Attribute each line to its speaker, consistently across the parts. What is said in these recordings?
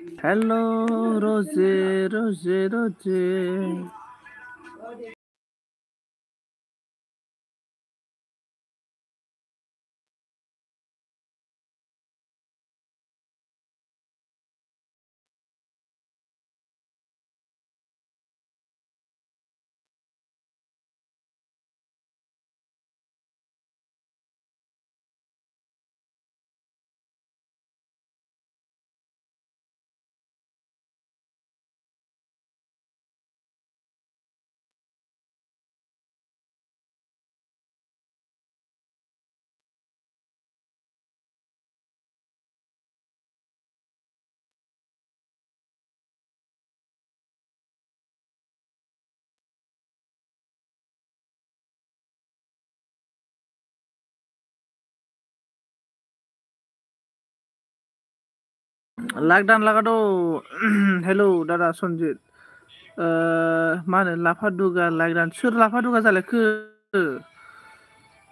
Speaker 1: Hello, Rosie, Rosie, Rosie. Lockdown lagado. Hello, Dada Sanjit. मा होनो लाफा लायग्रान सोर लाफा दुगा जालायखो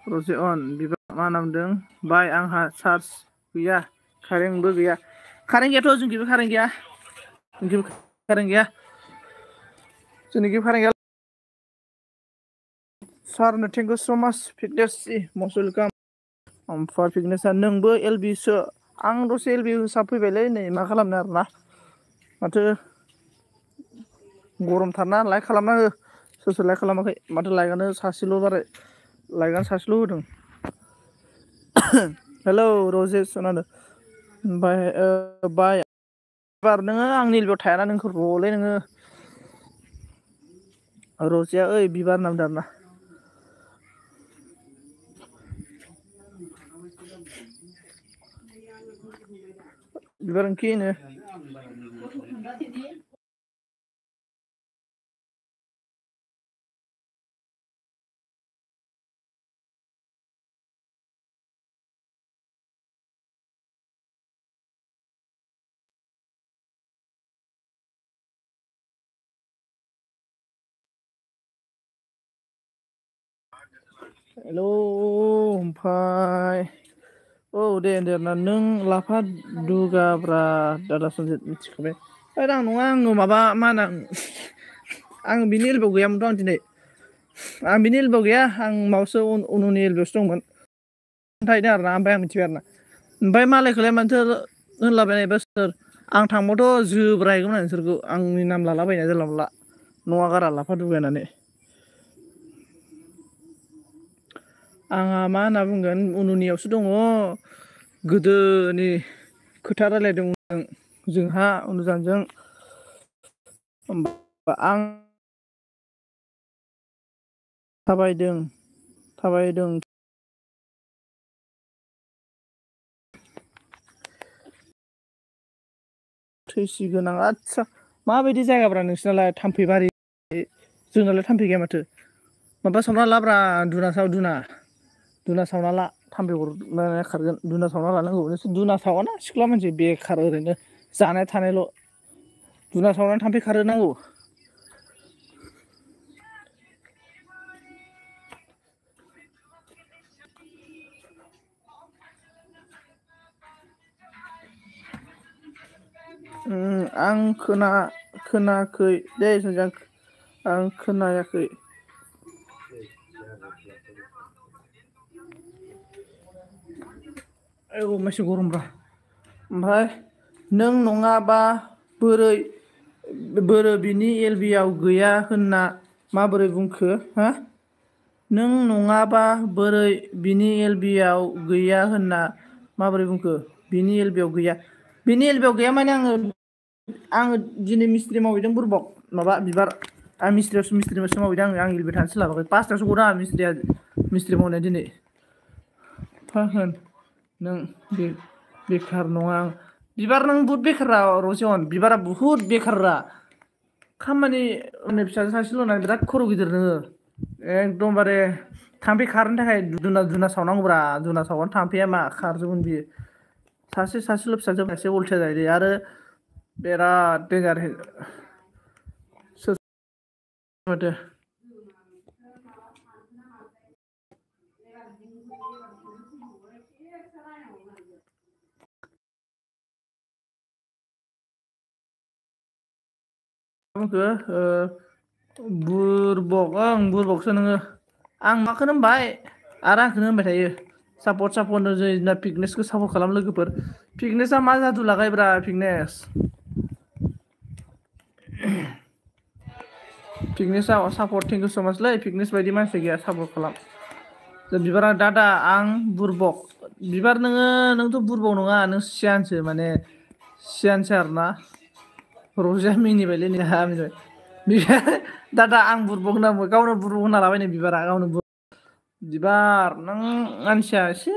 Speaker 1: रजे अन बिबार मा नामदों बाय आंहा चार्ज गैया कारेन्टबो गैया कारेन्ट गैयाथ' जोंखिबो कारेन्ट गैया जोंखिबो कारेन्ट गैया जोंनिखिबो कारेन्ट गैया सारनो थेंक इउ सो माच फिटनेस मस्ट वेलकाम ओमफ्राय फिटनेसा नोंबो एलबिसो आं दसे एलबि हिसाब फैबायलै नै मा खालामनो आरोना माथो गरमथारना लाइक खालामना हो सोर सोर लाइक खालामाखै माथो लाइकआनो सासेल' बाराय लाइकआनो सासेल' होदों हेलौ रजेस खोनादों ओमफ्राय बाय एबार नोङो आंनि एलबियाव थायाना नोंखौ रलै नोङो रजेया ओइ बिबार नामदों आरोना बिबार ओंखि होनो हेलौ ओमफ्राय औ दे ना नों लाफा दुगाब्रा दादा सनजित मिथिखाबाय आं नङा आङो माबा मा होनो आं बिनि एलबआव गैयामोनथ' आं दिनै आं बिनि एलबआव गैया आं माबासो उननि एलबआवसो दंमोन थाहैदों आरोना ओमफ्राय आं मिथिबाय आरोना ओमफ्राय मालायखौलाय मानोथो होनलाबायनायबा सोर आं थांबाथ' जोब्रायगौमोन आं नोंसोरखौ आंनि नाम लालाबायनाया जानला मोनला नङा गारा लाफा दुगायनानै आंहा मा होनना बुंगोन उनुनियावसो दङ गोदोनि खोथा रायलायदोंमोन जोंहा उनुजानजों आं थाबायदों थैसिगोन आं आदसा माबायदि जायगाब्रा नोंसिनालाय थाम्फैबारि जोंनालाय थाम्फै गैया माथो माबा सावना लाब्रा दुना सावना ला थाम्फै अरनाया खारगोन दुना सावना लानांगौ नोंसोर दुना सावाना सिख्ला मानसि बेखार ओरैनो जानाय थानायल' दुना सावनानै थाम्फै खारहोनांगौ आं खोनायाखै दे आं खोनायाखै औ मासे गरमब्रा ओमफ्राय नों नङाबा बोरो बिनि एलबियाव गैया होनना माबोरै बुंखो हा नों नङाबा बोरै बिनि एलबियाव गैया होनना माबोरै बुंखो बिनि एलबियाव गैया बिनि एलबियाव गैया माने आङो दिनै मिस्ट्रि मावहैदों बुरबक माबा बिबार आं मिस्ट्रियावसो मावहैदों आं एलबि थानो सोलाबाखै पासथासो गदों आंहा मिस्ट्रि मावनाया दिनै होन नों बेखार नङा आं बिबार नों बुहुद बेखार रजन बिबारा बुहुद बेखाररा खामानि उन्दै फिसाजो सासेल' होननानै बिराद खर' गिदिर नोङो एकदमबारे थाम्फै खारनो थाखाय दुना सावनांगौब्रा दुना सावबानो थाम्फैया मा खारजोबगोन बियो सासेल' फिसाजो सासे अलसिया जायो आरो बिराद देनजार माथो बुंखो बुरबक बुरबकसो नोङो आं माखौनो होनबाय आरो आंखौनो होनबाय थायो सापर्ट जोंना फिटनेसखौ सापर्ट खालाम लोगोफोर फिटनेसा मा जादु लागायब्रा फिटनेस फिटनेसा सापर्ट थेंक इउ सो माचलै फिटनेस बायदि मानसि गैया सापर्ट खालाम बिबारा दादा आं बुरबक बिबार नोंथ' बुरबक नङा नों सियानसो माने सियानसो आरोना रजिया मिनिबायलै मिनिबाय दादा आं बुरबक होनना गावनो बुरबक होनना लाबाय नै बिबारा गावनो बिबार नों मानसिया एसे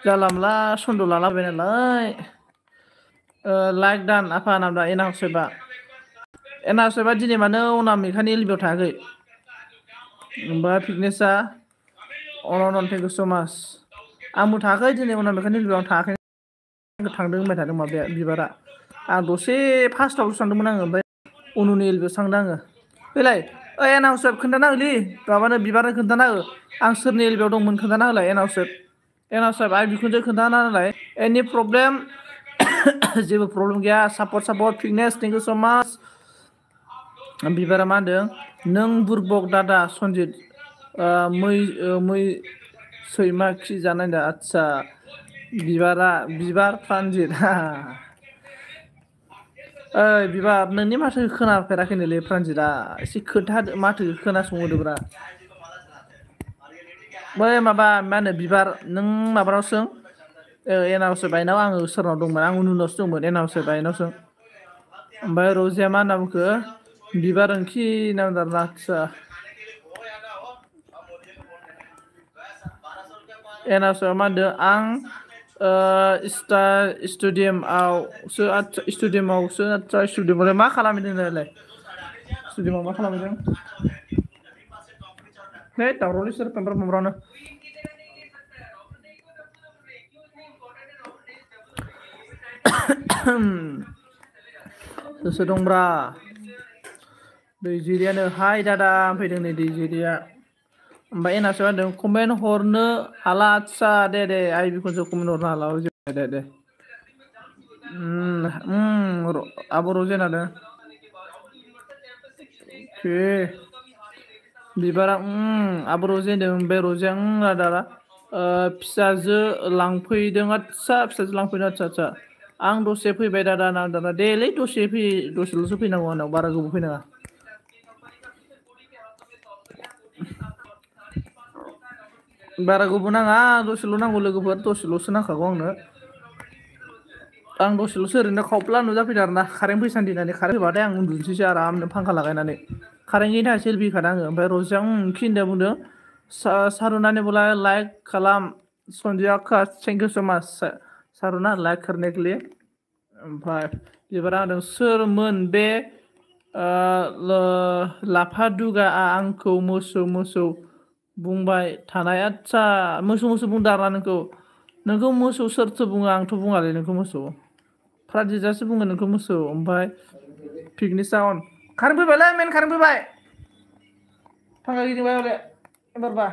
Speaker 1: जानला मोनला सन्द लालाबाय नालाय लाइक दान आफा नामदा एनावसोबा दिनै मानो अनामिकानि एलबियाव थायाखै ओमफ्राय फिटनेसा अनन थेंक इउ सो माच आंबो थायाखै दिनै अनामिकानि एलबियाव थायाखै थांदों होनबाय थादों माबाया बिबारा आं दसे फार्स्टआवसो सानदोंमोन आङो ओमफ्राय उनुनि एलबियावसो थांदों आङो फैलाय ओइ एनाउन्सार खोन्थाना होलै माबानो बिबारनो खोन्थाना हो आं सोरनि एलबियाव दंमोन खोन्थाना होलाय एनाउन्सार आइ बिखुनजो खोन्थाना होलाय एनि प्रब्लेम जेबो प्रब्लेम गैया support fitness thank you so much बिबारा मा होनदों नों बुरबक दादा सनजित मै सैमा खि जानाय दा आदसा बिबार प्रानजित ओइ बिबार नोंनि माथोखौ खोनाफेराखैनोलै प्रानजितआ एसे खोन्थादो माथोखौ खोनासंहोदोब्रा बै माबा मा होनो बिबार नों माबानाव सों एनाउन्सार बायनाव आङो सोरनाव दंमोन आं उनुनावसो दंमोन एनाउन्सार बायनाव सों ओमफ्राय रजिया मा होनना बुंखो बिबार ओंखि होनना बुंदों आरोना आदसा एनाउन्सार मा होनदों आं स्टेडियामावसो आदसा स्टेडियामावलाय मा खालामहैदों नोंलाय स्टेडियामाव मा खालामहैदों नै दावरावलै सोर पेम्पार पेम्पारानो सोर दंब्रा दैजिरियानो हाय दादा फैदों नै दैजिरिया ओमफ्राय एनासो मा होनदों कमेन्ट हरनो हाला आदसा दे आइ बिखुनजो कमेन्ट हरनो हाला दे आब' रजेना दे बिबारा आब' रजे होनदों बे रजेया दादा फिसाजो लांफैदों आदसा आं दसे फैबाय दादा देलै दसेल'सो फैनांगौ आंनाव बारा गोबाव फैनाङा बारा गोबाव नाङा दसेल' नांगौ लोगोफोर दसेल'सो नांखागौ आंनो आं दसेल'सो ओरैनो खावब्ला नुजाफैदों आरोना कारेन्ट फैसान्दि होननानै कारेन्ट फैबाथाय आं उन्दुनोसैसो आरामनो फांखा लागायनानै कारेन्ट गैयिनि थाखाय सेल्फि होखादों आङो ओमफ्राय रजिया होनना बुंदों सारुनाने बोला लाइक खालाम सन्जिया थेंक इउ सो माच सारुना लाइक करने के लिए ओमफ्राय बिबारा होनदों सोरमोन बे लाफा दुगाआ आंखौ मोसौ बुंबाय थानाय आदसा मोसौ बुंदों आरोना नोंखौ मोसौ सोरथो बुङो आंथ' बुङालै नोंखौ मोसौ प्राजितासो बुङो नोंखौ मोसौ ओमफ्राय पिकनिकआ अन कारेन्ट फैबायलै मेन कारेन्ट फैबाय फांखा गिदिंबाय हले एबारबा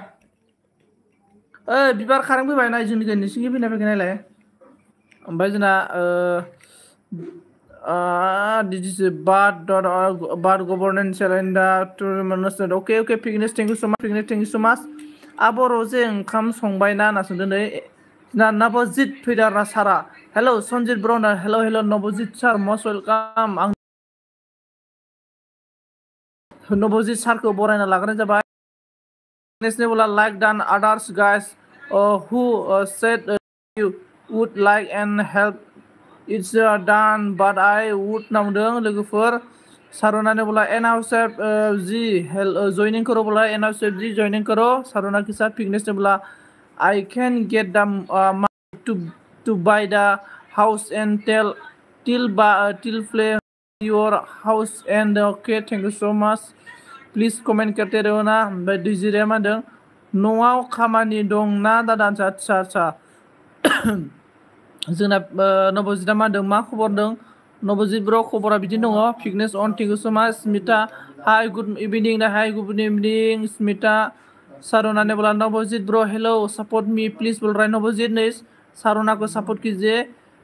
Speaker 1: ओइ बिबार कारेन्ट फैबाय नाय जोंनिखै नोंसिनिखै फैना फैयाखै नायलाय ओमफ्राय जोंना this is bad governance in the tournament. Okay, Pignes, thank you so much. Pignes, thank you so much. आब' रजे ओंखाम संबायना होनना सोंदों नै नबजित फैदों आरोना सारा हेल' सन्जित ब्रना हेल' नबजित सार मस्ट वेलकाम आं नबजित सारखौ बरायना लाग्रोनाय जाबाय लाइक डान आदार्स गाइस हु said you would like and help it's done but I would नामदों लोगोफोर सारुना ने बोला एनाउंसर जी जॉइनिंग करो बोला एनाउंसर जी जॉइनिंग करो सारुना के साथ फिटनेस ने बोला I can get the money to buy the house and till play your house and okay thank you so much please comment करते रहो ना ओमफ्राय दैजिरिया मा होनदों न'आव खामानि दं ना दादा आदसा जोंना नबजितआ मा होनदों मा खबर दं नबजित ब्र खबरा बिदिनो दङ fitness on thank you so माच स्मिता हाय गुड इभिनिं स्मिता सारुना ने बोला Nabajit bro hello support me please बोल रहा है नबजित ने सारुना को सपोर्ट कीजिए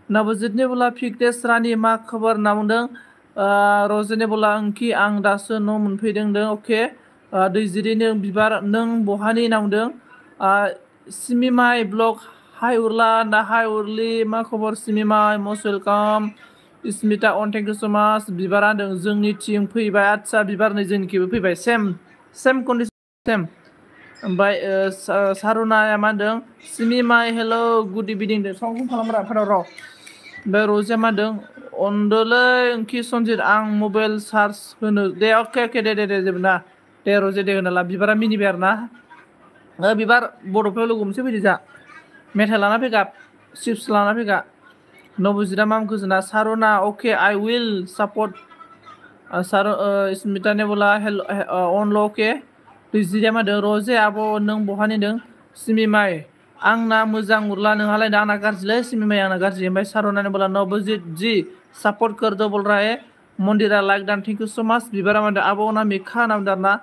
Speaker 1: नबजित ने बोला फिटनेस रानी मा खबर ना बुंदों रजेने बोला ओंखि आं दासो न' मोनफैदों अके दैजिरि नों बिबार नों बहानि नांदों सिमिमाइ ब्लग हाय उरला ना हाय उरलि मा खबर सिमिमाइ मस्ट वेलकाम स्मिता अन थेंक इउ सो माच बिबारा होनदों जोंनिथिं फैबाय आदसा बिबार नै जोंनिखिबो फैबाय सेम कन्डिसन सेम ओमफ्राय सारुनाया मा होनदों सिमिमाइ हेल' गुड इभिनिं दे सम खालामग्रा फादाव र' ओमफ्राय रजिया मा होनदों अनदोलै ओंखि सनजित आं मबाइल चार्ज होनो दे अके दे जेबो ना दे रजे दे होनला बिबारा मिनिबाय आरो ना बिबार बड'फायाव लोगो मोनसे फैदो जा मेथाइ लाना फैगा चिप्स लाना फैगा नबजिरा माम गोजोना सारुना अके आई विल सापर्ट स्मिताने बोला हेल अनल' अके दैजिरिया मा होनदों रजे आब' नों बहानि होनदों सिमिमाइ आंना मोजां उरला नोंहालाय दा आंना गाज्रिलै सिमिमाइ आंना गाज्रि ओमफ्राय सारुनाने बोला नबजित जी सापर्ट कर दो बोल रहा है मन्दिरा लाइक दान थेंक इउ सो माच बिबारा मा होनदों आब' अनामिका होनदों आरोना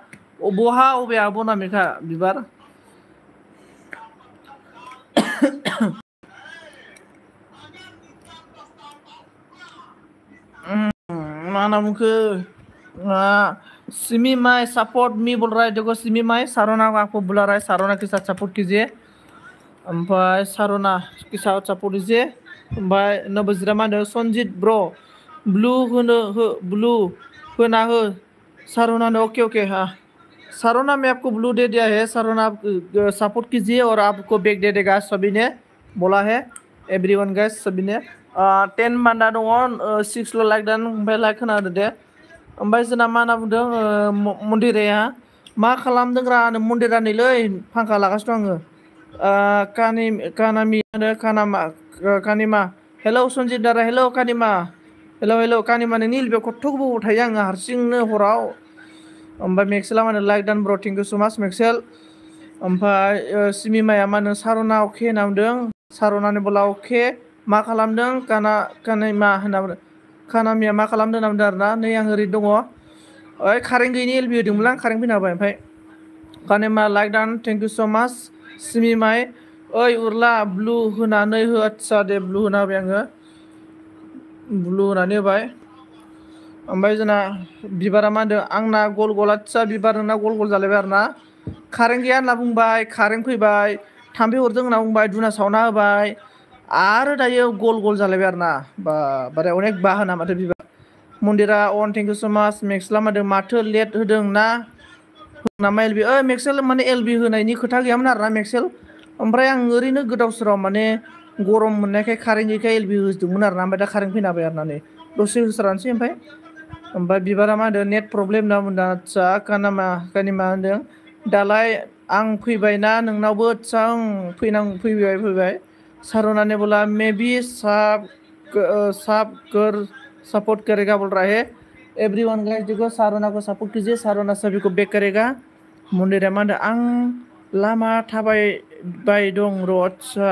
Speaker 1: बहा अबे आब' अनामिका बिबार मा होनना बुंखो सिमिमाइ सपोर्ट मी बोल रहा है देखो सिमिमाइ सारोना आपको बुला रहा है सारोना के साथ सपोर्ट कीजिए ओमफ्राय सारोना के साथ सपोर्ट कीजिए ओमफ्राय नबजिरा मा होनदों सनजित ब्र ब्लू ब्लू होना हो सारोना ने ओके हाँ सारोना मैं आपको ब्लू दे दिया है सारोना आप सपोर्ट कीजिए और आपको बैग दे देगा सभी ने बोला है एवरीवन गाइस सभी ने 10 बान्दा दङ 6ल' लाइक दान ओमफ्राय लाइक होना होदो दे ओमफ्राय जोंना मा होनना बुंदों मन्दिराया मा खालामदोंरा मन्दिरा नैलै फांखा लागासिनो आङो कानिमा हेलौ सनजित दारा हेलौ कानिमा हेलौ कानिमा नोंनि एलबियाव खथ्थ' गोबाव थायो आङो हारसिंनो हराव ओमफ्राय मेक्सेला मा होनो लाइक दान ब्र थेंक इउ सो माच मेक्सेल ओमफ्राय सिमिमाया मा होनो सारना अके होनना बुंदों सारनानि बोला अके मा खालामदों कानिमा होनना बुंदों कानामिया मा खालामदों होनना बुंदों आरोना नै आं ओरै दङ ओइ कारेन्ट गैयिनि एलबि होदोंमोन आं कारेन्ट फैना होबाय ओमफ्राय कानिमा लाइक दान थेंक इउ सो माच सिमिमाइ ओइ उरला ब्लु होनानै हो आदसा दे ब्लु होना होबाय आङो ब्लु होनानै होबाय ओमफ्राय जोंना बिबारा मा होनदों आंना गल गल आदसा बिबार नोंना गल गल जालायबाय आरोना कारेन्ट गैया होनना बुंबाय कारेन्ट फैबाय थाम्फै हरदों होनना बुंबाय धुना सावना होबाय आरो दायो गल गल जालायबाय आरोना बारे अनेक बाहोना माथो बिबार मन्दिरा अन थेंक इउ सो माच मेक्सेला मा होनदों माथो लेट होदों ना नामा एलबि मेक्सेल माने एलबि होनायनि खोथा गैयामोन आरोना मेक्सेल ओमफ्राय आं ओरैनो गोदाव सोराव माने गरम मोननायखाय कारेन्ट गैयैखाय एलबि होदोंमोन आरोना ओमफ्राय दा कारेन्ट फैना होबाय आरोना नै दसे होस्रानोसै ओमफ्राय बिबारा मा होनदों नेट प्रब्लेम होनना बुंदों आदसा कानिमा होनदों दालाय आं फैबायना नोंनावबो आदसा फैबाय सारुनाने बोला मेबी कर सपोर्ट करेगा बोल रहा है एवरीवन गाइस देखो सारुना को सपोर्ट कीजिए सारुना सभी को बैक करेगा मन्दिरा मा होनदों आं लामा थाबायबाय दं र' आदसा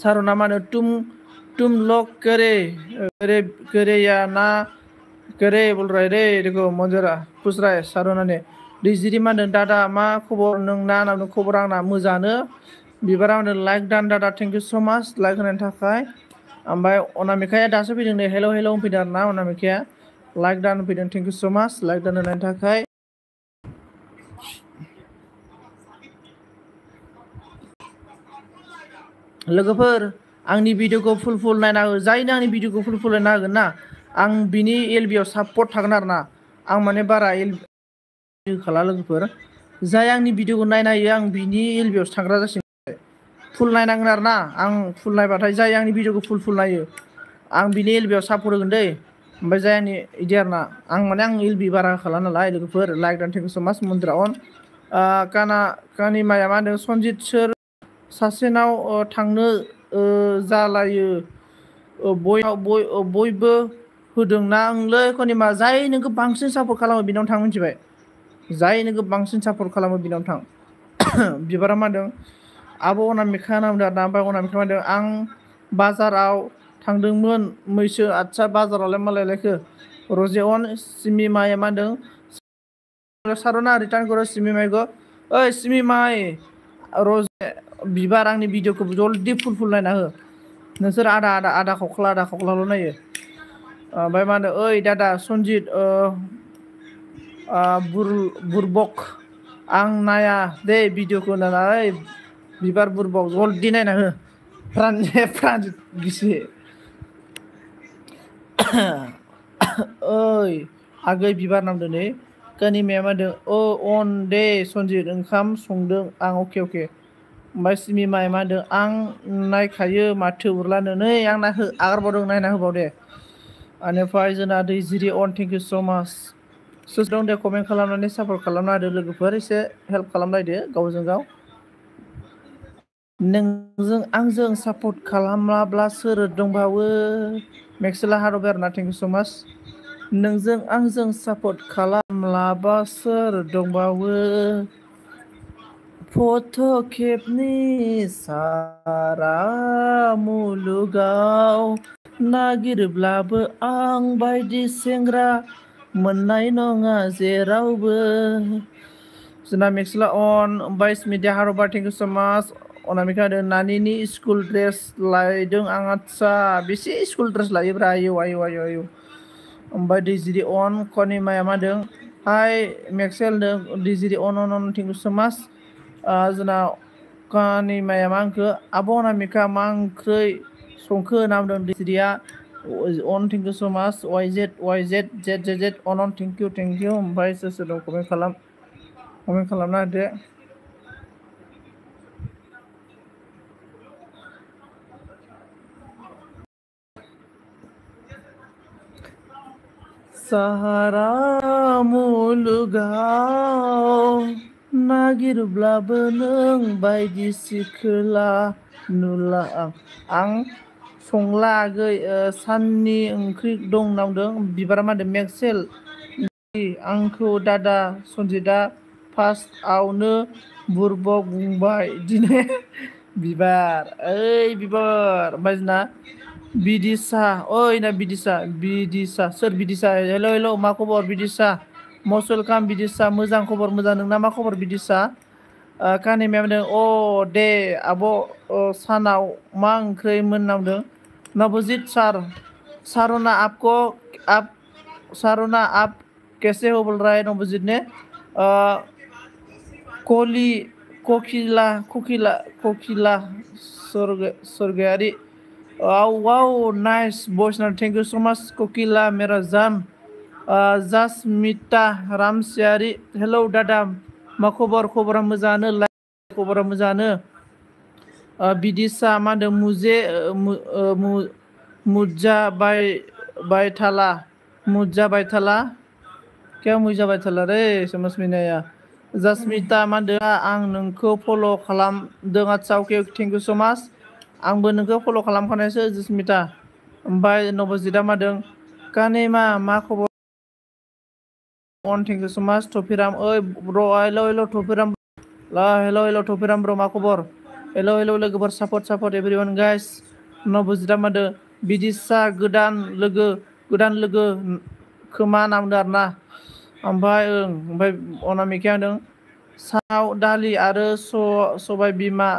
Speaker 1: सारुना मा होनो तुम लोग करे या ना करे बोल रहा है रे देखो मन्दिरा खुश रहा है सारुना ने दैजिरि मा होनदों दादा मा खबर नोंना होनना खबर आंना मोजाङानो बिबारा होनदों लाइक दान दादा थेंक इउ सो माच लाइक होनायनि थाखाय ओमफ्राय अनामिकाया दासो फैदों नै हेलौ होनफैदों आरोना अनामिकाया लाइक दान होफैदों थेंक इउ सो माच लाइक दान होनायनि थाखाय लोगोफोर आंनि भिडिअखौ फुल नायना हो जायनो आंनि भिडिअखौ फुल नायना होगोन ना आं बिनि एलबियाव सापर्ट थागोन आरोना आं माने बारा एलबि होखाला लोगोफोर जाय आंनि भिडिअखौ नायना होयो आं बिनि एलबियावसो थांग्रा जासिगोन फुल नायनांगोन आरोना आं फुल नायबाथाय जाय आंनि भिडिअखौ फुल नायो आं बिनि एलबियाव सापर्ट होगोन दै ओमफ्राय जाय आंनि इदि आरोना आं एलबि बारा होखाला नालाय लोगोफोर लाइक दान थेंक इउ सो माच मन्दिरा अन कानिमाया मा होनदों सनजित सोर सासेनाव थांनो जालायो बयबो होदोंना आंलै कनिमा जाय नोंखौ बांसिन सापर्ट खालामो बिनावनो थां मिथिबाय जाय नोंखौ बांसिन सापर्ट खालामो बिनावनो थां बिबारा मा होनदों आब' अनामिका होनना बुंदों आरोना ओमफ्राय अनामिका मा होनदों आं बाजाराव थांदोंमोन मैसो आदसा बाजारावलाय मा लायलायखो रजेअन सिमिमाया मा होनदों सारना रिटार्न करो सिमिमाइखौ ओइ सिमिमाइ रजे बिबार आंनि भिडिअखौ जल्दि फुल नायना हो नोंसोर आदा खख्लाल' नायो ओमफ्राय मा होनो ओइ दादा सनजित बुरबक आं नाया दे भिडिअखौ नाय बिबार बुरबक जलदि नायना हो प्रान गिसि ओइ आगै बिबार नांदों नै कानिमाया मा होनदों अन दे सनजित ओंखाम संदों आं अके ओमफ्राय सिमिमाया मा होनदों आं नायखायो माथो उरलानो नै आं आगारबावदों नायना होबाव दे बेनिफ्राय जोंना दैजिरि अन थेंक इउ स' माच सोर दं दे कमेन्ट खालामनानै सापर्ट खालामना होदो लोगोफोर एसे हेल्प खालामलायदो गावजों गाव नोंजों आंजों सापर्ट खालामाब्ला सोर दंबावो मेक्सेला हारबाय आरोना थेंक इउ स' माच नोंजों आंजों सापर्ट खालामलाबा सोर दंबावो फट' खेबनि सारा मुलुगाव नागिरब्लाबो आं बायदि सेंग्रा मोननाय नङा जेरावबो जोंना मेक्सेला अन बाइस मिडिया हारबार थेंक इउ स' माच अनामिका होदों नानिनि स्कुल ड्रेस लायदों आं आदसा बेसे स्कुल ड्रेस लायोब्रा आयौ ओमफ्राय दैजिरि अन कनिमाया मा होनदों हाय मेक्सेल होनदों दैजिरि अन थेंक इउ स' माच जोंना कानिमाया मा होनखो आब' अनामिका मा ओंख्रै संखो होनना बुंदों दैजिरिया अन थेंक इउ स' माच जेड अन थेंक इउ ओमफ्राय सोर दं कमेन्ट खालामना होदो साहारा मुलुगाव नागिरब्लाबो नों बायदि सिखोला नुला आं संला आगै साननि ओंख्रि दं होनना बुंदों बिबारा मा होनदों मेक्सेल आंखौ दादा सनजितआ फार्स्टआवनो बुरबक बुंबाय दिनै बिबार ओइ बिबार ओमफ्राय जोंना बिदिसा ओइ ना बिदिसा सोर बिदिसा हेल' मा खबर बिदिसा मस्ट वेलकाम बिदिसा मोजां खबर मोजां नोंना मा खबर बिदिसा कानिमाया बुंदों दे आब' सानाव मा ओंख्रै मोन होनना बुंदों नबजित सारना आप कैसे हो बोल रहा है नबजित ने Kokila Swargiary wow nice voice thank you so much Kokila मेरा जान जासमिता रामसियारी हेलौ दादा मा खबरा मोजाङानो खबरा मोजाङानो बिदिसा मा होनदों मुजा बायथाला क्या मुजा बायथाला रे समझ में नहीं आया जासमिता मा होनदों आं नोंखौ फल' खालामदों आदसा अके थेंक इउ स' माच आंबो नोंखौ फल' खालामखानायसो जासमिता ओमफ्राय नबजितआ मा होनदों कानिमा मा खबर अन थेंक इउ स' माच टफिराम ओइ ब्र' हेल' टफिराम हेल' टफिराम ब्र' मा खबर हेल' लोगोफोर सापर्ट एभ्रिवान गाइस नबजितआ मा होनदों बिदिसा गोदान लोगो खोमा होनना बुंदों आरोना ओमफ्राय अनामिकाया होनदों सानाव दालि आरो सबाय बिमा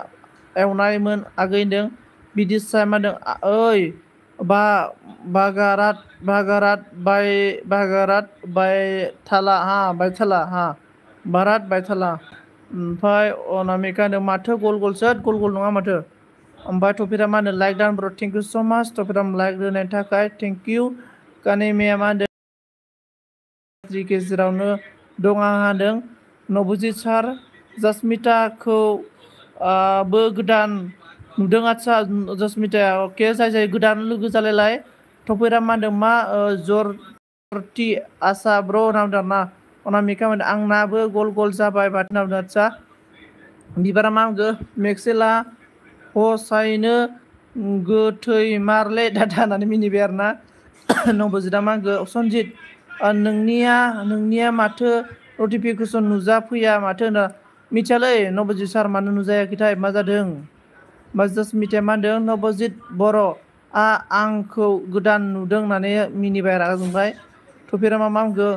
Speaker 1: एवनायमोन आगै होनदों बिदिसा मा होनदों ओइ बागारात बायथाला ओमफ्राय अनामिका होनदों माथो गल नङा माथो ओमफ्राय टफिरा मा होनो लाइक डाउन ब्र' थेंक इउ स' माच टफिराम लाइक होनायनि थाखाय थेंक इउ कानिमाया मा होनदों गेजेरावनो दं आं होनदों नबजित सार जासमिताखौ बो गोदान नुदों आदसा जासमिताया अके जाय गोदान लोगो जालायलाय टफिरा मा होनदों मा जरथि आसा ब्र' होनना बुंदों आरोना अनामिका होनदों आंनाबो गल जाबाय माथो होनना बुंदों आदसा बिबारा मा होनगो मेक्सेला हसायैनो गोथै मारले दादा होननानै मिनिबाय आरोना नबजितआ मा होनगो सनजित नोंनिया माथो नटिफिकेसन नुजाफैया माथो होनो मिथियालै नबजित सार मानो नुजायाखैथाय मा जादों जासमिताया मा होनदों नबजित बर'आ आंखौ गोदान नुदों होननानै मिनिबाय रागा जोंबाय टफिरा मा होनगो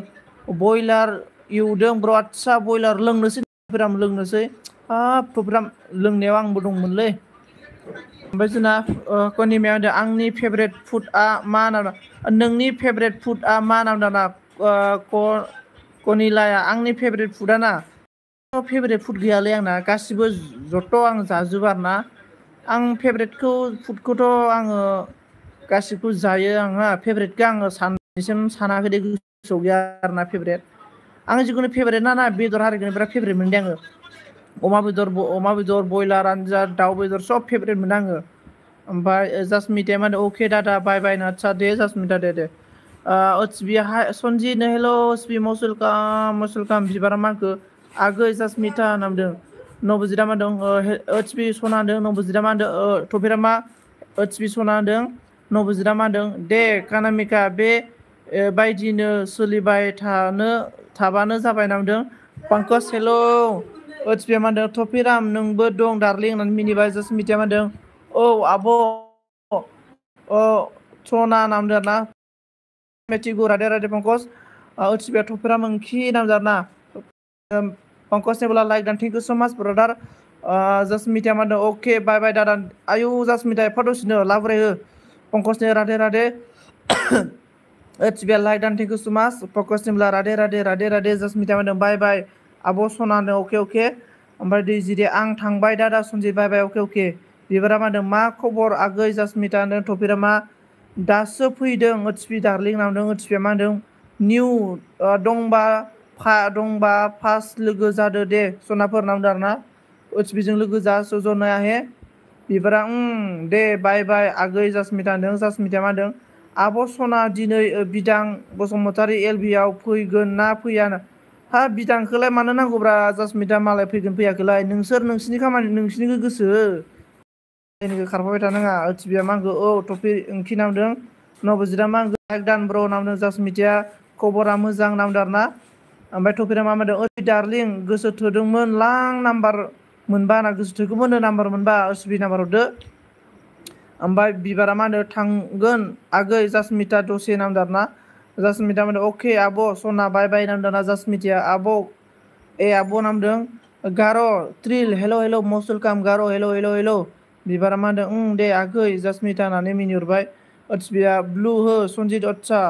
Speaker 1: बयलार एवदों ब्र' आदसा बयलार लोंनोसै टफिराम लोंनोसै हाब टफिराम लोंनायाव आंबो दंमोनलै ओमफ्राय जोंना कनिमाया होनदों आंनि फेभरेट फुडआ मा होनना नोंनि फेभरेट फुडआ मा होनना कनिलाया आंनि फेभरेट फुडआ ना फेभरेट फुड गैयालै आंना गासिबो जथ' आं जाजोबो आरोना आं फेभरेटखौ फुडखौथ' आङो गासिबो जायो आंहा फेभरेटखौ आङो सानैसिम सानाखै गोसोआव गैया आरोना फेभरेट आं जिखुनु फेभरेट ना बेदर हारिखौनो बिराद फेभरेट मोनदों आङो अमा बेदर ब्रयलारानो जा दाउ बेदर सब फेभरेट मोनो आङो ओमफ्राय जासमिताया मा होनो अके दादा बाय बाय आदसा दे जासमिता दे ओत्सबि सनजित हेल' ओत्सबि मस्ट वेलकाम बिबारा मा होनखो आगै जासमिता नामदों नबजिता मा दं ओत्सबि सना होनदों नबजिता मा होनदों थफिरा मा ओत्सबि सना होनदों नबजिता मा होनदों दे कानामिका बे बायदिनो सोलिबाय थाबानो जाबाय नामदों पंकज हेल' ओत्सबिया मा होनदों थफिराम नोंबो दं दार्लिं होननानै मिनिबाय जासमिताया मा होनदों औ आब' सना नामदों आरोना मेथिगु राधे राधे पंकज ओत्सबिया थफिराम ओंखि नामदों आरोना पंकज नेबला लाइक दान थेंक इउ सो माच ब्रादार जासमिताया मा होनदों अके बाय बाय दादा आयु जासमिता एफा दसेनो लाबोराय हो पंकजने राधे राधे ओत्सबिया लाइक दान थेंक इउ सो माच पंकज नेबला राधे राधे जासमिताया मा होनदों बाय बाय आब' सना होनदों अके ओमफ्राय दै जिरे आं थांबाय दादा सनजित बाय बाय अके बिबारा मा होनदों मा खबर आगै जासमिता होनदों थफिरा मा दासो फैदों ओत्सबि दार्लिं नामदों ओत्सबिया मा होनदों निउ दंबा फार्स्ट लोगो जादो दे सनाफोर नामदों आरोना ओत्सबिजों लोगो जा सजनाया हे बिबारा दे बाय बाय आगै जासमिता होनदों जासमिताया मा होनदों आब' सना दिनै बिदां बसुमतारी LB आव फैगोन ना फैया हा बिदांखौलाय मानो नांगौब्रा जासमिता मालाय फैगोन फैयाखैलाय नोंसिनि खामानि नोंसिनिखौ गोसो जोंनिखौ खारफाबाय थानाङा ओत्सबिया मा होनखो औ टपि ओंखि नामदों नबजिता मा होनखो लाइक दान ब्र नामदों जासमिताया खबरा मोजां नामदों आरोना ओमफ्राय टपिरा मा होनदों ओइ दार्लिं गोसो थोदोंमोन लां नाम्बार मोनबा होनना गोसो थोगौमोन नाम्बार मोनबा ओत्सबि नाम्बार हरदो ओमफ्राय बिबारा मा होनो थांगोन आगै जासमिता दसे नामदों आरोना जासमिता मा होनदों अके आब' सना बाय बाय नामदों ना जासमिताया आब' आब' नामदों गार' ट्रिल हेल' मस्ट वेलकाम गार' हेल' बिबारा मा होनदों दे आगै जासमिता होननानै मिनिहरबाय ओत्सबिया ब्लु हो सनजित आदसा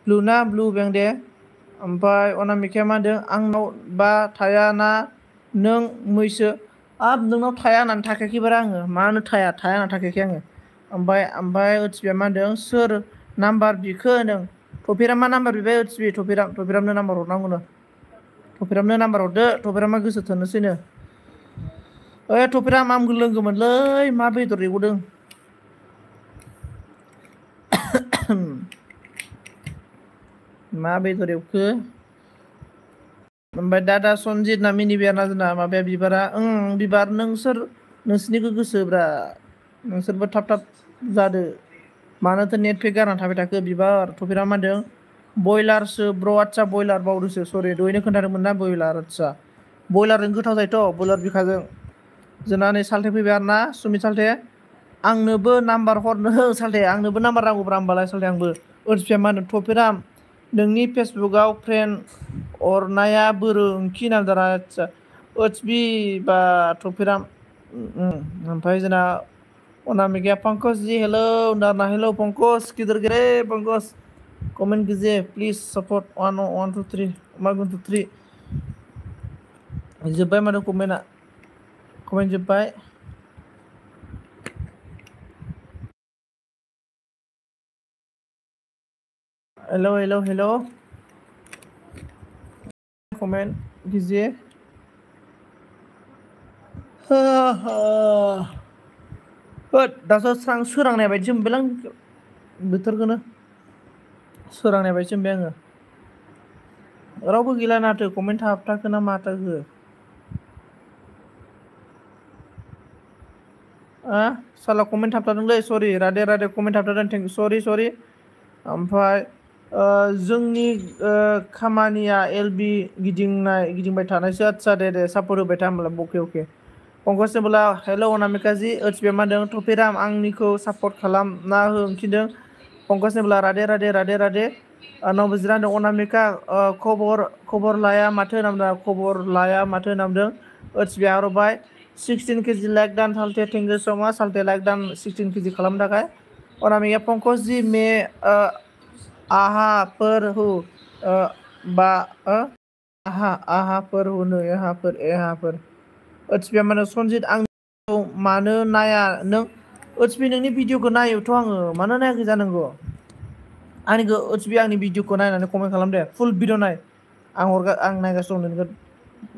Speaker 1: ब्लु ना ब्लु बें दे ओमफ्राय अनामिकाया मा होनदों आंनाव बा थाया ना नों मैसो नोंनाव थाया होननानै थाखायाखैबारा आङो मानो थाया होननानै थाखायाखै आङो ओमफ्राय ओत्सबिया मा होनदों सोर नाम्बार बिखो होनदों थफिरा मा नाम्बार बिबाय ओत्सबि थफिरामनो नाम्बार हरनांगौनो थफिरामनो नाम्बार हरदो थफिरामा गोसो थोनोसैनो ओइ थफिराम आंबो लोंगौमोनलै मा बेदर एवदों मा बेदर एवखो ओमफ्राय दादा सनजित ना मिनिबाय आरोना जोंना माबाया बिबारा बिबार नोंसिनिखौ गोसोब्रा नोंसोरबो थाब जादो मानोथो नेट पेक गारनानै थाबाय थाखो बिबार थफिरा मा होनदों बयलारसो ब्र आदसा बयलार बावदोंसो सरि दहायनो खोन्थादोंमोन ना बयलार आदसा बयलारजों गोथाव जायोथ' बयलार बिखाजों जोंना नै साल्थे फैबाय आरोना सुमित साल्थे आंनोबो नाम्बार हरनो साल्थे आंनोबो नाम्बार नांगौब्रा होमबालाय साल्थे आंबो ओत्सबिया मा होनदों थफिराम नोंनि फेसबुकआव फ्रेन्ड अरनाया बोरो ओंखि नामदों आदसा ओत्सबि बा थफिराम ओमफ्राय जोंना अनामिकाया पंकज जी हेलौ नारना हेलौ पंकज किधर गिरे पंकज कमेंट कीजिए प्लीज सपोर्ट 1 2 3 1 2 3 जोब्बाय माथो कमेन्ट जोब्बाय हेलो कमेंट कीजिए दासो सोरांनाय बायदिसो मोनबायलां बोथोरखौनो सोरांनाय बायदिसो मोनबाय आङो रावबो गैला माथो कमेन्ट हाबथाखो ना माथाखो साला कमेन्ट हाबथादोंलै सरि राधे कमेन्ट हाबथादों सरि ओमफ्राय जोंनि खामानिया LB गिदिंबाय थानायसो आदसा दे सापर्ट होबाय था होमब्ला अके पंकज नेबला हेल' अनामिका जी ओत्सबिया मा होनदों थफिराम आंनिखौ सापर्ट खालामना हो ओंखिदों पंकज नेबला राधे नबजिरा होनदों अनामिका खबर लाया माथो नामदों खबर लाया माथो नामदों ओत्सबिया हरबाय 16 केजि like don सालथे thank you so माच सालथे लाइक डान 16 केजि खालामनो थाखाय अनामिका पंकज जी मे आहाफोर हु बा आहाफोर हुनो एहाफोर ओचपिया माने सनजित आंखौ मानो नाया नों ओचपि नोंनि भिडिअखौ नायोथ' आङो मानो नायाखै जानांगौ आंनिखौ ओचपि आंनि भिडिअखौ नायनानै कमेन्ट खालाम दे फुल भिडिअ नाय आं नायगासिनो दं नोंखौ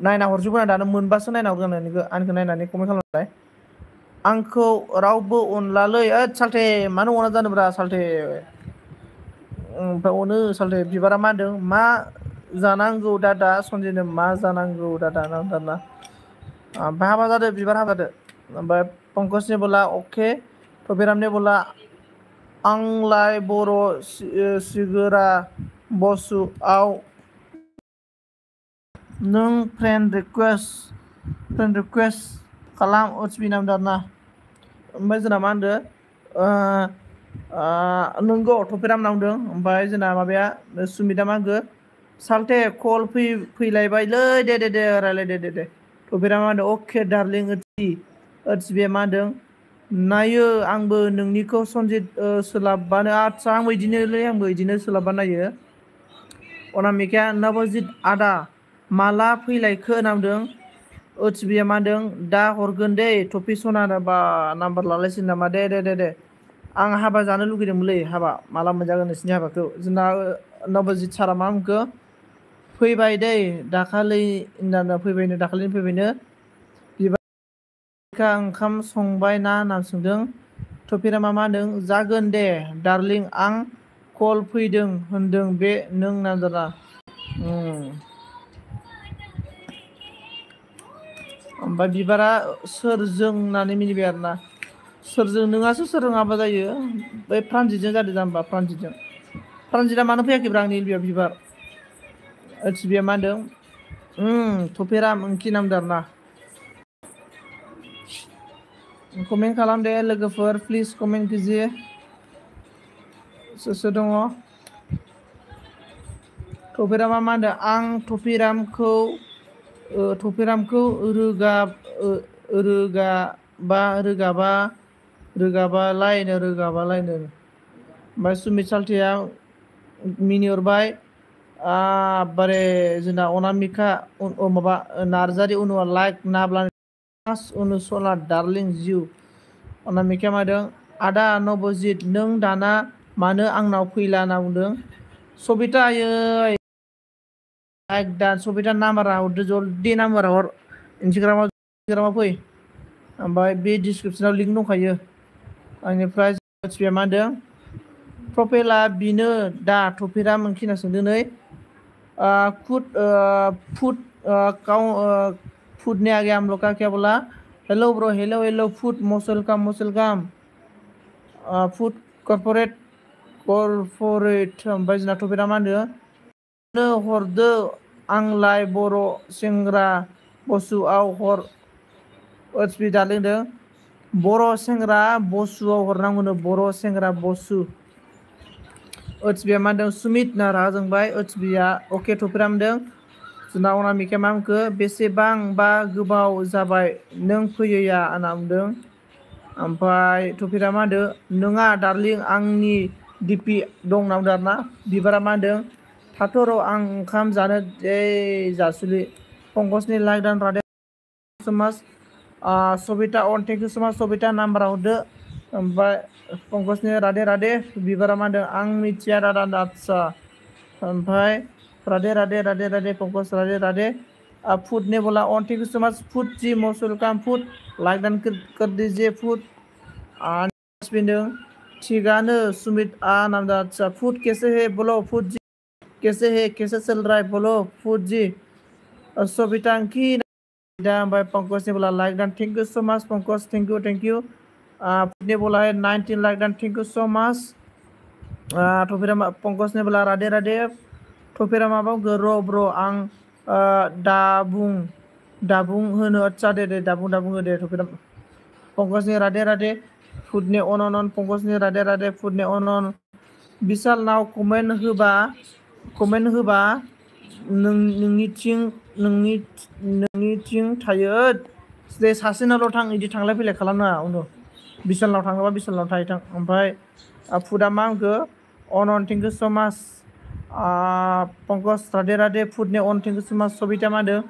Speaker 1: नायना हरजोबगोन आं दानो मोनबासो नायना हरगोन आंनिखौ नायनानै कमेन्ट खालामलाय आंखौ रावबो अनलालै सालथे मानो अना जानोब्रा सालथे ओमफ्राय अनो सालथे बिबारा मा होनदों मा जानांगौ दादा सनजिनो मा जानांगौ दादा नांथारला ओमफ्राय हाबा जादो बिबार हाबा जादो ओमफ्राय पंकजनि बोला अके थबिरामनि बोला आंलाय बर' सिगोरा बसुआव नों फ्रेन्ड रिकुवेस्ट खालाम ओचपि नामदारना ओमफ्राय जोंना मा होनदो नोंगौ थफिराम नांदों ओमफ्राय जोंना माबाया सुमिता मा होनखो सालथे कल फैलायबायलै दे रायलाय दे थफिराम मा होनदों अके डार्लिं ओचपिया मा होनदों नायो आंबो नोंनिखौ सनजित सोलाबबानो आदसा आंबो बिदिनो सोलाबबा नायो अनामिकाया नबजित आदा माला फैलायखो नामदों ओचपिया मा होनदों दा हरगोन दे टपि सनानो बा नाम्बार लालायसिन नामा दे आं हाबा जानो लुगैदोंमोनलै हाबा माला मोनजागोन नोंसिनि हाबाखौ जोंना नबजित सारा मा होनखो फैबाय दै दाखालिनो फैबायनो बिबार ओंखाम संबाय ना होनना सोंदों थफिरामा मा होनदों जागोन दे डार्लिं आं कल फैदों होनदों बे नों नांदोंना ओमफ्राय बिबारा सोरजों होननानै मिनिबाय आरोना सोरजों नोंहासो सोरजों हाबा जायो बै प्रानजितजों जादों जाम्बा प्रानजितआ मानो फैयाखैब्रा आंनि एलबियाव बिबार ओचपिया मा होनदों थफिराम ओंखि नामदों आरोना कमेन्ट खालाम दे लोगोफोर प्लिज कमेन्ट कीजिए सोर दङ थफिरामा मा होनदों आं थफिरामखौ रोगाबालायनो ओमफ्राय सुमित सालथेया मिनिहरबाय बारे जोंना अनामिका माबा नार्जारि उनुआ लाइक नाब्ला अनुसला डार्लिं जिउ अनामिकाया मा होनदों आदा नबजित नों दाना मानो आंनाव फैला होनना बुंदों सबिता आयै लाइक दा सबिता नाम्बारा हरदो जल्दि नाम्बारा हर इन्सटाग्रामाव फै ओमफ्राय बे डिसक्रिपसनाव लिंक दंखायो आंनिफ्राय ओचपिया मा होनदों प्रफाइला बिनो दा थफिराम ओंखि होनना सोंदों नै फुड ने आगे हम लोग का क्या बोला hello bro hello food most welcome food corporate ओमफ्राय जोंना थफिरा मा होनदों हरदो आंलाय बर' सेंग्रा बसुआव हर ओचपि डार्लिं बर' सेंग्रा बसुआव हरनांगौनो बर' सेंग्रा बसु ओचपिया मा होनदों सुमित ना रागा जोंबाय ओचपिया अके थफिराम होनदों जोंना अनामिकाया मा होनखो बेसेबांबा गोबाव जाबाय नों फैयैया होनना बुंदों ओमफ्राय थफिरा मा होनदों नोङा डार्लिं आंनि डिपि दं होनना बुंदों आरोना बिबारा मा होनदों थाथ' र' आं ओंखाम जानो जासुलि पंकजनि लाइक डान रादे समाज सबिता अन थेंक इउ सो माच सबिता नाम्बारा हरदो ओमफ्राय पंकजनि रादे बिबारा मा होनदों आं मिथिया दादा आदसा ओमफ्राय रादे पंकज रादे फुड ने बोला ऑन थैंक यू सो मच फुड जी मोस्ट वेलकम फुड लाइक डान कर दीजिए फुड थिगानो सुमित नामदा अच्छा फुड कैसे है बोलो फुड जी कैसे है कैसे चल रहा है बोलो फुड जी सबिता की ओमफ्राय पंकज ने बोला like done thank you so much Pankaj thank you फुड ने बोला है 19 like done thank you so much थफिरा पंकज ने बोला रादे थफिरा माबा ब्र' आं दाबुं होनो आदसा दे दाबुं हो दे थफिरा पंकजनि रादे फुडनि अन पंकजनि रादे फुडनि अन बिशाल नाव कमेन्ट होबा नोंनिथिं थायो दे सासेनावल' थां इदि थांलाय फैलाय खालामनाङा उनु बिशालनाव थाङोबा बिशालनाव थाहै थां ओमफ्राय फुडा मा होनखो अन थेंक इउ सो माच पंकज राधे राधे फुडनि अन थेंक इउ सो माच सबिता मा होनदों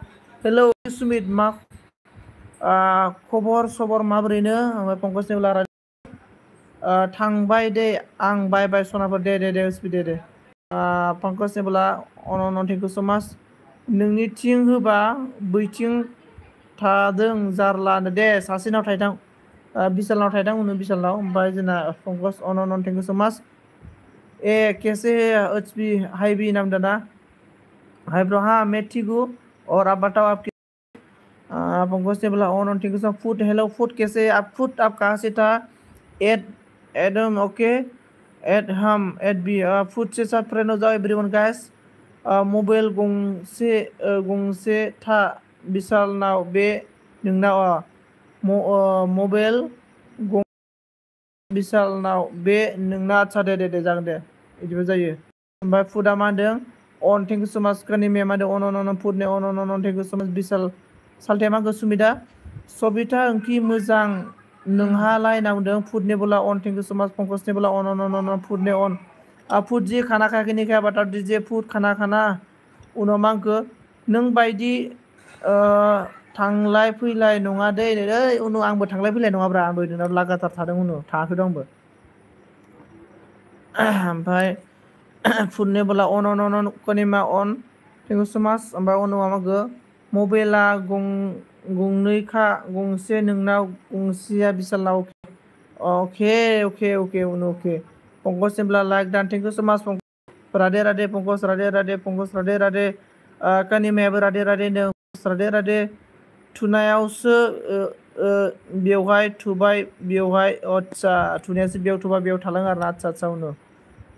Speaker 1: हेलौ सुमित मा खबर सबर माबोरैनो ओमफ्राय पंकजनि उला थांबाय दे आं बाय बाय सनाफोर दे दे पंकज नेबला अन थेंक इउ सो माच नोंनिथिं होबा बैथिं थादों जारलानो दे सासेनाव थायथां बिशालनाव थायथां उनु बिशालनाव ओमफ्राय जोंना पंकज अन थेंक इउ सो माच कैसे एच बी हाई भी नाम दाना हाई ब्रो हाँ मैं ठीक हूँ और आप बताओ आपके पंकज ने बोला ऑन thank you so food hello food कैसे आप फूड आप कहाँ से था एड एडम ओके एड हम एड बी फूड से साथ फ्रेंड हो जाओ एवरीवन गाइस मबाइल गंसे था बिशालनाव बे नोंनाव मबाइल बिशालनाव बे नोंना आदसा दे जागोन दे बिदिबो जायो ओमफ्राय फुडा मा होनदों अन थेंक इउ सो माच कानिमे मा होनदों अन फुडनि अन थेंक इउ सो माच बिशाल सालथे मा होनखो सुमिता सबिता ओंख्रि मोजां नोंहालाय नांदों फुडनि बोला अन थेंक इउ सो माच पंकजनि बोला अन फुडनि अन फुड जी खाना खायाखै नहीं खाया बता दीजिए फुड खाना उनाव मा होनखो नों बायदि थांलाय फैलाय नङा दै उनाव आंबो थांलाय फैलाय नङाब्रा आंबो नोंनाव लागाथार थादों उनाव थाङाखै दं आंबो ओमफ्राय फुडनि बोला अन कनिमा अन थेंक इउ सो माच ओमफ्राय उनाव मागो मबाइला गंनैखा गंसे नोंनाव गंसेया बिशालनाव अके उनाव अके पंकज नेबला लाइक दान थेंक इउ सो माच राधे राधे पंकज राधे राधे कानिमायाबो राधे राधे नो राधे राधे थुनायावसो बेवहाय थुबाय बेवहाय आदसा थुनायासो बेयाव थुबा बेयाव थालाङो आरोना आदसा उनाव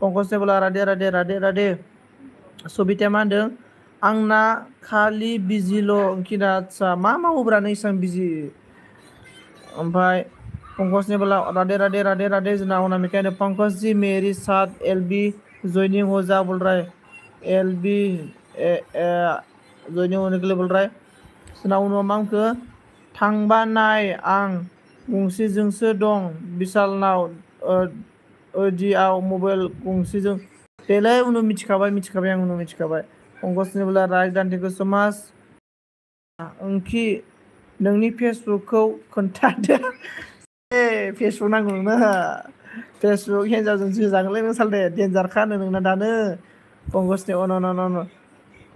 Speaker 1: पंकज नेबला राधे सबिताया मा होनदों आंना खालि बिजिल' ओंखिना आदसा मा मावोब्रा नों इसां बिजि ओमफ्राय पंकज नेबला राधे जोंना अनामिका होनो पंकज जी मेरी साथ एलबी जॉइनिंग हो जा बोल रहा है एलबी जॉइनिंग होने के लिए बोल रहा है जोंना उनाव मा होनखो थांबा नाय आं गंसेजोंसो दं बिशालनाव दिआव मबाइल गंसेजों देलै उनाव मिथिखाबाय आं उनाव मिथिखाबाय पंकज नेबला राइट दान थेंक इउ सो माच ओंखि नोंनि फेसबुकखौ खोन्थादो फेसबुक नांगौ नोंनो फेसबुक हिन्जावजों जागोनलै नों सालथे देन्जारखा होनो नोंना दानो पंकजनि अन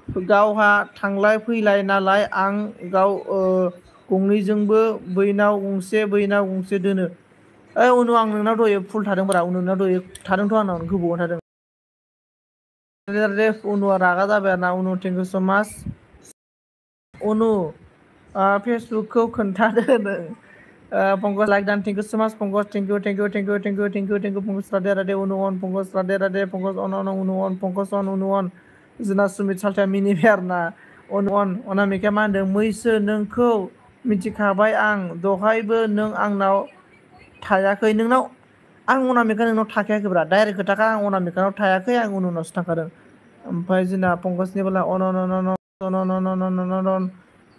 Speaker 1: गावहा थांलाय फैलाय नालाय आं गाव गंनैजोंबो बैनाव गंसे दोनो उनाव आं नोंनाव दहाय फुल थादोंब्रा नोंनाव दहाय थादोंथ' आंनाव गोबावाव थादों उनुआ रागा जाबाय आरोना उनु थेंक इउ सो माच उनु फेसबुकखौ खोन्थादो पंकज लाइक दान थेंक इउ सो माच पंकज थेंक इउ पंकज राधे उनु अन पंकज राधे पंकज अन उनु अन पंकज अन उनु अन जोंना सुमित सालथाया मिनिबाय आरोना उनु अन अनामिकाया मा होनदों मैसो नोंखौ मिथिखाबाय आं दहायबो नों आंनाव थायाखै नोंनाव आं अनामिका नोंनाव थाखायाखैब्रा डाइरेक्ट खोथाखा आं अनामिकानाव थायाखै आं उनावसो थांखादों ओमफ्राय जोंना पंकजनि बोला अन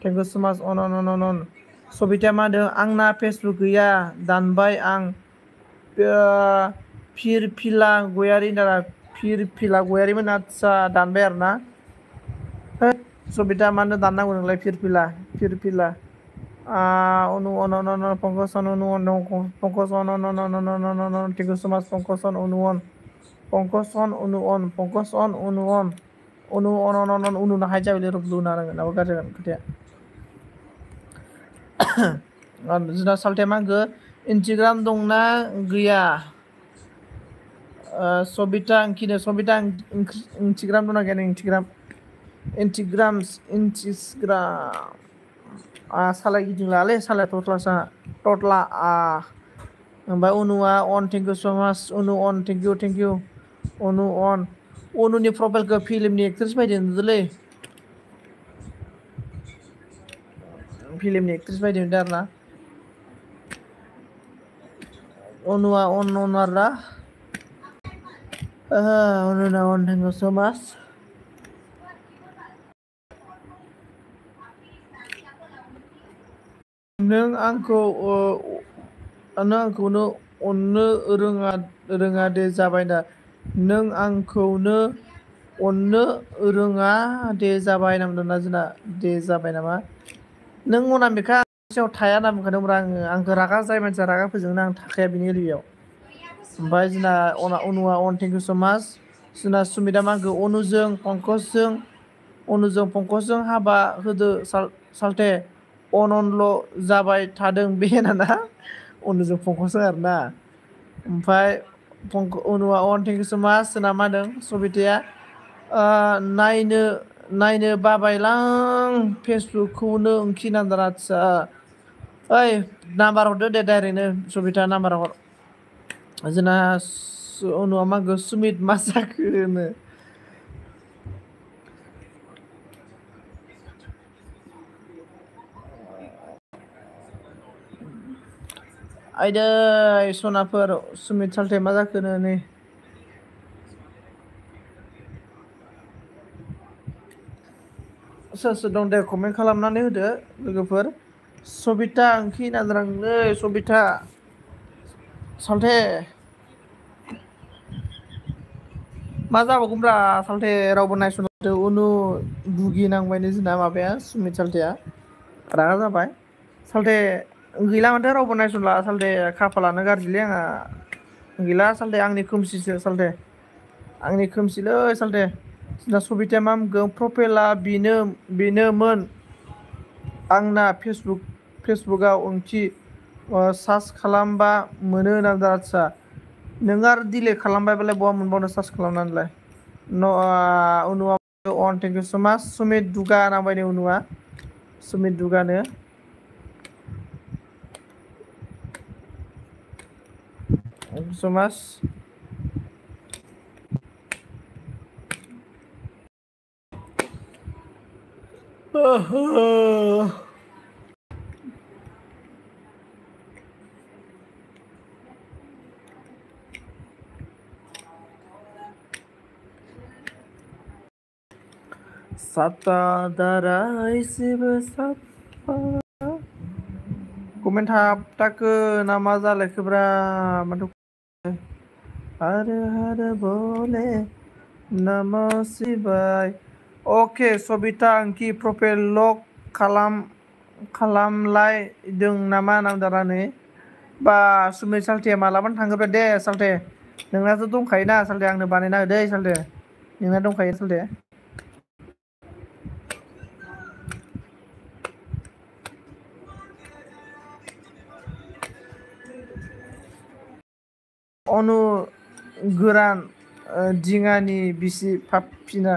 Speaker 1: थेंक इउ सो माच अन सबिताया मा होनदों आंना फेसबुक गैया दानबाय आं फिरफिला गयारिमोन आदसा दानबाय आरोना सबिता मानो दाननांगौ नोंलाय फिरफिला अनु पंकज अन पंकज अन थेंक इउ सो माच पंकज अन उनु नाहाय जाबायलै रुबलु नांगोन नाबा गाज्रि जागोन खोथाया जोंना सालथाया मा होनखो इन्सटाग्राम दंना गैया सबिता इन्सटाग्राम दंना गैया इन्सटाग्राम सालाय गिदिंलालै सालाय टटला ओमफ्राय उनुआ अन थेंक इउ सो माच उनु अन थेंक इउ उनु अन उनुनि प्रफाइलखौ फिल्मनि एक्ट्रेस बायदि नुदोंलै फिल्मनि एक्ट्रेस बायदि नुदों आरोना उनुआ अन आरोना उनुना अन थेंक इउ सो माच नों आंखौनो अननो रोङा दे जाबायना नों आंखौनो अननो रोङा दे जाबाय नांदोंना जोंना दे जाबाय नामा नों अनामिका सायाव थाया होनना बुंखादोंब्रा आंखौ रागा जाय मानसिया रागा फोजोंनो आं थाखाया बिनि एरियायाव ओमफ्राय जोंना अनुआ अन थेंक इउ स' माच जोंना सुमिता मा होनखो अनुजों पंकजजों हाबा होदो सालथे अनल' जाबाय थादों बे ना अनुजों पंकजजों आरोना ओमफ्राय अनुआ अन थेंक इउ स' माच जोंना मा होदों सबिताया नायनो बाबायलां फेसबुकखौनो ओंखि नांदों आदसा ओइ नाम्बार हरदो दे डाइरेक्टनो सबिता नाम्बार हर जोंना अनुआ मा होनखो सुमित मा जाखो होनो आयदै सनाफोर सुमित सालथे मा जाखोनो नै सोर सोर दं दे कमेन्ट खालामनानै होदो लोगोफोर सबिता ओंखि नांदों नै सबिता सालथे मा जाबावगोनब्रा सालथे रावबो नायस'नो माथो उनु भुगिनांबायनो जोंना माबाया सुमित सालथेया रागा जाबाय सालथे गैला माथो रावबो नायसनला सालथे खाफालानो गाज्रिलै आंहा गैला सालथे आंनि खोमसिसो सालथे आंनि खोमसिलै सालथे जोंना सबिताया मा होनगोन प्रफाइला बेनोमोन आंना फेसबुकआव ओंथि सार्च खालामबा मोनो होनदों आदसा नोङो आरो दिलेट खालामबायबालाय बहा मोनबावनो सार्च खालामनानैलाय अनुआ अन थेंक इउ स' माच सुमित दुगा नांबाय अनुआ सुमित दुगानो थेंक इउ स' माच साता दारा एसेबो साफा कमेन्ट हाबथाखो ना मा जालायखोब्रा माथो हर बोले नमः शिवाय अके सबिता आंखि प्रफाइल लक खालामलायदों नामा नांदारा नै बा सुमित सालथेया मालाबानो थांगोन दे सालथे नोंनाथ' दंखायोना सालथे आंनो बानायना होदे सालथे नोंना दंखायो सालथे अनु गोरान दिङानि बिसि फाफिना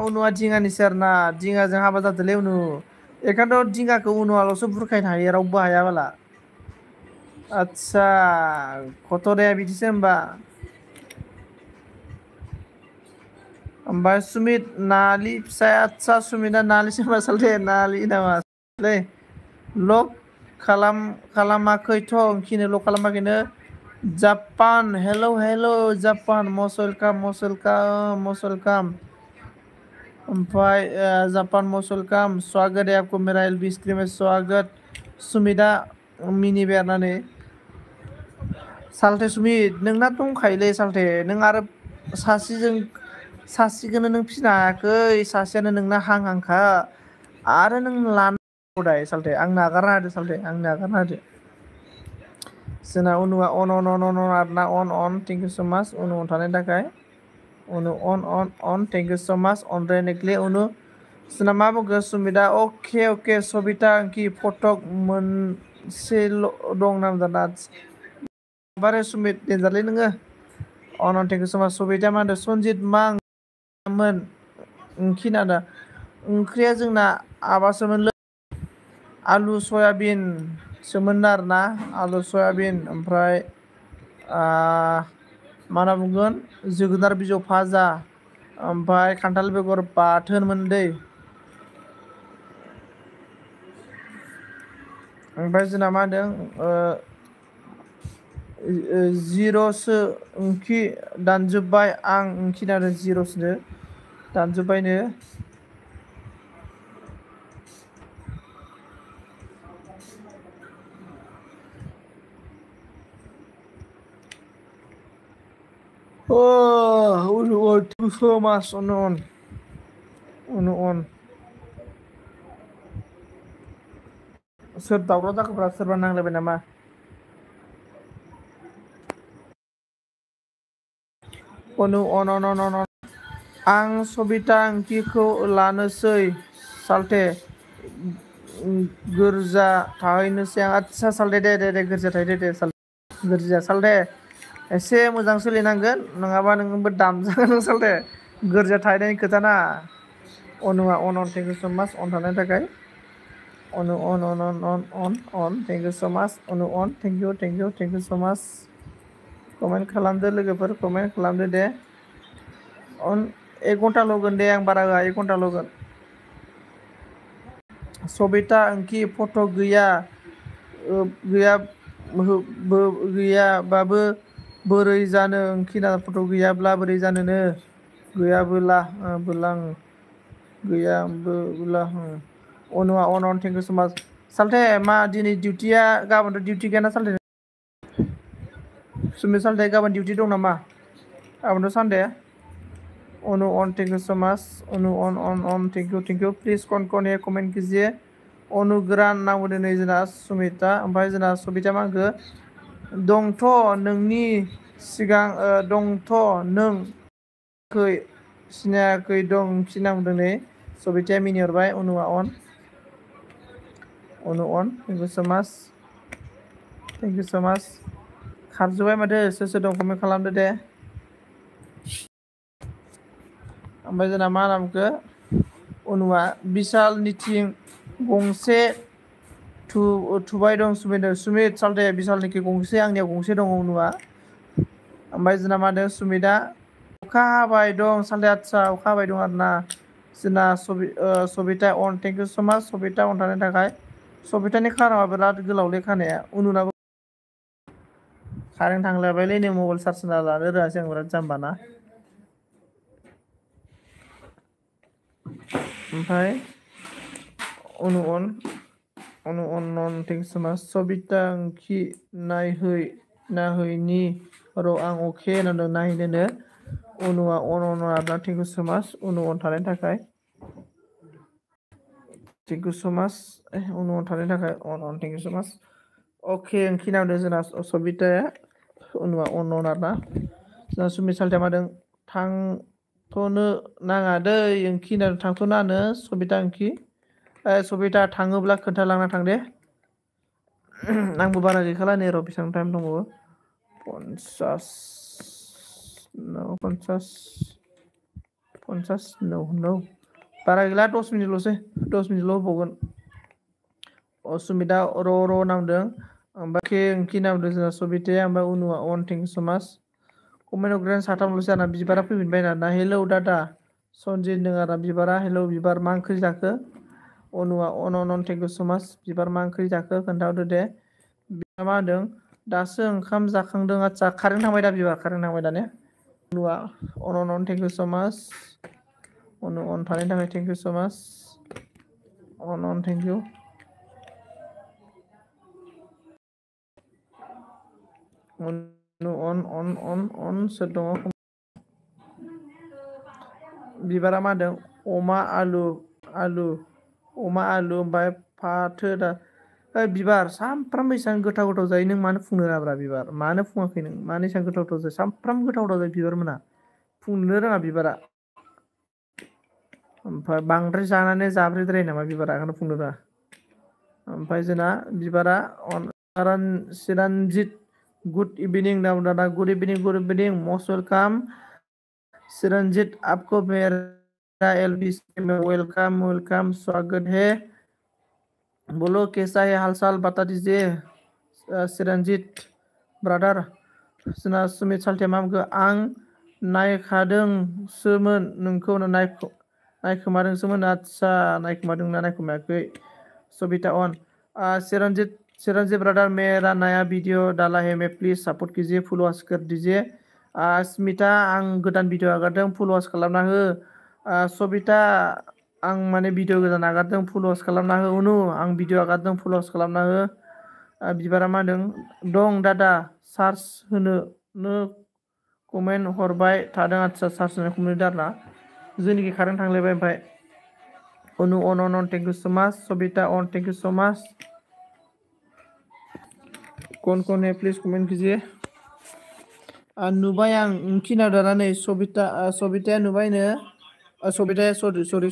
Speaker 1: अनुआ दिङानिसो आरोना दिङाजों हाबा जादोलै उनु बेखायनोथ' दिङाखौ उनुआल'सो बुरखायनो हायो रावबो हाया बाला आदसा खथ'राया बिदिसो होमबा ओमफ्राय सुमित नालि फिसाया आदसा सुमितआ नालिसो होनबा सालथे नालि नामालै लक खालामाखैथ' ओंखिनो लक खालामाखैनो जापान हेल' जापान मस्ट वेलकाम ओमफ्राय जापान मस्ट वेलकाम स्वागत है आपको मेरा एलबी स्क्रीन में स्वागत सुमितआ मिनिबाय आरोना नै सालथे सुमित नोंना दंखायोलै सालथे नों आरो सासेखौनो नों फिसिनो हायाखै सासेयानो नोंना हांखा आरो नों लानांगौदाय सालथे आंनो नागारना होदो सालथे आंनो नागारना होदो जोंना अनुआ अन आरोना अन थेंक इउ स' माच उनु थानायनि थाखाय उनु अन थेंक इउ स' माच अनरायनेकलि उनु जोंना मा बुंखो सुमितआ अके सबिता आंखि फटक मोनसेल' दं नामजादा बारे सुमित देनजारलै नोङो अन थेंक इउ स' माच सबिताया मा होनदों सनजित मा मोन ओंखि नादा ओंख्रिया जोंना आबासोमोनलै आलु सयाबिनसोमोन आरोना आलु सयाबिन ओमफ्राय मा होनना बुंगोन जोगोनार बिजौ भाजा ओमफ्राय खान्थाल बेगर बाथोनमोन दै ओमफ्राय जोंना मा होनदों जिर'सो ओंखि दानजोब्बाय आं ओंखि नादों जिर'सो दानजोब्बायनो Oh, too so much on. Soर दावराव जाखोब्रा सोरबा नांलायबाय नामा? on. आं सबिता ओंख्रिखौ लानोसै सालथे गोरजा थाहैनोसै आं आदसा सालथे दे गोरजा थाहैदे दे गोरजा सालथे एसे मोजां सोलिनांगोन नङाबा नोंबो दामजागोन सालथे गोरजा थाहैनायनि खोथा ना अनुआ अन थेंक इउ सो माच अन थानायनि थाखाय अनु अन थेंक इउ सो माच अनु अन थेंक इउ सो माच कमेन्ट खालामदो लोगोफोर कमेन्ट खालामदो दे अन 1 घन्टा लगोन दे आं बारा होआ 1 घन्टा लगोन सबिता ओंख्रि फट' गैयाबाबो बोरै जानो ओंख्रि ना फट' गैयाब्ला बोरै जानोनो गैयाबोला अनुआ अन थेंक इउ सो माच सालथे मा दिनै डिउटिया गाबोनथ' डिउटि गैयाना सालथे सुमि सालथे गाबोन डिउटि दं नामा गाबोनथ' सानडे अनु अन थेंक इउ सो माच अनु अन थेंक इउ प्लिज कन कमेन्ट कीजिए अनुग्रान नांगौ दिनै जोंना सुमिता ओमफ्राय जोंना सबिता मा होनखो दंथ' नोंनि सिगां दंथ' नों सिनायाखै दं सिनांगौ दिनै सबिताया मिनिहरबाय अनुआ अन थेंक इउ सो माच खारजोब्बाय माथो सोर दं कमेन्ट खालामदो दे ओमफ्राय जोंना मा नामखो अनुआ बिशालनिथिं गंसे थुबाय दं सुमित सालथे बिशालनिखि गंसे आंनियाव गंसे दङ अनुआ ओमफ्राय जोंना मा होनदों सुमितआ अखा हाबाय दं सालथे आदसा अखा हाबाय दं आरोना जोंना सबिता अन थेंक इउ सो माच सबिता अन थानायनि थाखाय सबितानि खारनावा बिराद गोलावलै खानाया उनुनाबो कारेन्ट थांलायबायलै नै मबाइल चार्ज होना लानो रोङासै आं बिराद जाम्बाना ओमफ्राय अनु अन थेंक इउ सो माच सबिता ओंख्रि नाहैनि र' आं अके होनदों नायहैनोनो अनुआ अन आरोना थेंक इउ सो माच अनु अन थानायनि थाखाय थेंक इउ सो माच अनु अन थानायनि थाखाय अन थेंक इउ सो माच अके ओंख्रि नांदों जोंना सबिताया अनुआ अन आरोना जोंना सुमि सालथेया मादों थांथ'नो नाङा दै ओंख्रि थांथ'नाङानो सबिता ओंख्रि सबिता थाङोब्ला खोन्थालांना थां दे आंबो बारा गैखाला नै र' बेसेबां टाइम दंबावो 50 no बारा गैला 10 मिनिटल'सै 10 मिनिटल' होबावगोन सुमितआ र' नांदों ओमफ्राय ओंख्रि नांदों जोंना सबिताया ओमफ्राय अनुआ अन थेंक इउ सो माच कमेन्ट हरग्राया साथामल'सै आरोना बिबारा फैफिनबाय आरोना हेलौ दादा सनजित नों आरोना बिबारा हेलौ बिबार मा ओंख्रि जाखो अनुआ अन थेंक इउ सो माच बिबार मा ओंख्रि जाखो खोन्थाहरदो दे बिबारा मा होनदों दासो ओंखाम जाखांदों आदसा कारेन्ट थांबाय दा बिबार कारेन्ट थांबाय दा ने अनुआ अन थेंक इउ सो माच अन थानायनि थाखाय थेंक इउ सो माच अन थेंक इउ अन सोर दङ बिबारा मा होनदों अमा आलु ओमफ्राय फाथो दा बिबार सामफ्रामबो एसेबां गोथाव जायो नों मानो फुंनो रोङाब्रा बिबार मानो फुङाखै नों मानो एसेबां गोथाव जायो सामफ्रामबो गोथाव जायो बिबार मोना फुंनो रोङा बिबारा ओमफ्राय बांद्राय जानानै जाब्रेद्रायो नामा बिबारा ओंखायनो फुंनो रोङा ओमफ्राय जोंना बिबारा चिरन्जित गुड इभिनिं दादा गुड इभिनिं मस्ट वेलकाम चिरंजीत आपको मेरा एलबीसी में वेलकम स्वागत है बोलो कैसा है हाल चाल बता दीजिए चिरंजीत ब्रादार जोंना सुमित सालथेया मा बुंखो आं नायखादोंसोमोन नोंखौ नायखोमादोंसोमोन आदसा नायखोमादोंना नायखोमायाखै सबिता अन चिरंजीत ब्रादार मेरा नया वीडियो डाला है मैं प्लीज सपोर्ट कीजिए फुल वॉच कर दीजिए स्मिता आं गोदान भिडिअ आगारदों फुल वॉच खालामना हो सबिता आं माने भिडिअ गोदान आगारदों फुल वॉच खालामना हो उनु आं भिडिअ आगारदों फुल वॉच खालामना हो बिबारा मा होनदों दं दादा चार्ज होनो कमेन्ट हरबाय थादों आदसा सार्च होनाय कमेन्ट आरोना जोंनिखि कारेन्ट थांलायबाय ओमफ्राय अनु अन थेंक इउ सो माच सबिता अन थेंक इउ सो माच कौन है प्लीज कमेंट कीजिए नुबाय आं खिनादों नै सबिताया नुबायनो सबिताया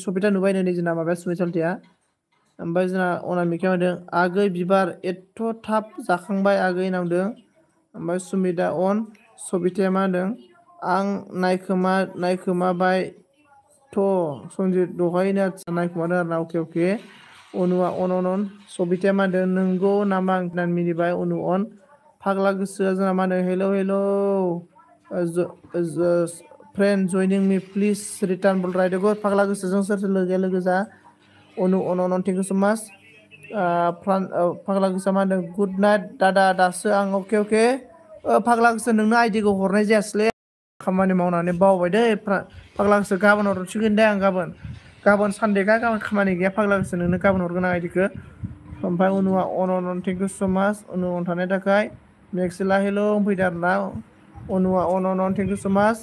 Speaker 1: सबिता नुबायनो नै जोंना माबाया सुमित सालथेया ओमफ्राय जोंना अनामिकाया होनदों आगै बिबार एथ' थाब जाखांबाय आगै होनदों ओमफ्राय सुमिता अन सबिताया मा होनदों आं नायखोमाबाय थ' सन्जित दहायनो आदसा नायखोमादों आरोना अके अनुआ अन सबिताया मा होनदों नंगौ नामा होननानै मिनिबाय अनु अन फाग्ला गोसोआ जोंना मा होनो हेल' फ्रेन्ड जयनिं मी प्लिज रिटार्न बल रायदों फाग्ला गोसोजों सोर लोगो जा अनु अन थेंक इउ सो माच फाग्ला गोसोआ मा होनदों गुड नाइट दादा दासो आं अके फाग्ला गोसो नोंनो आइडिखौ हरनाय जायासैलै खामानि मावनानै बावबाय दै फाग्ला गोसो गाबोन हरसिगोन दे आं गाबोन सानदेखा गाबोन खामानि गैया फाग्ला गोसो नोंनो गाबोन हरगोन आं आइडिखौ ओमफ्राय अनुआ अन थेंक इउ सो माच अनु अन थानाय थाखाय मेक्सिला हेल' फैदो आरोना अनुआ अन थेंक इउ सो माच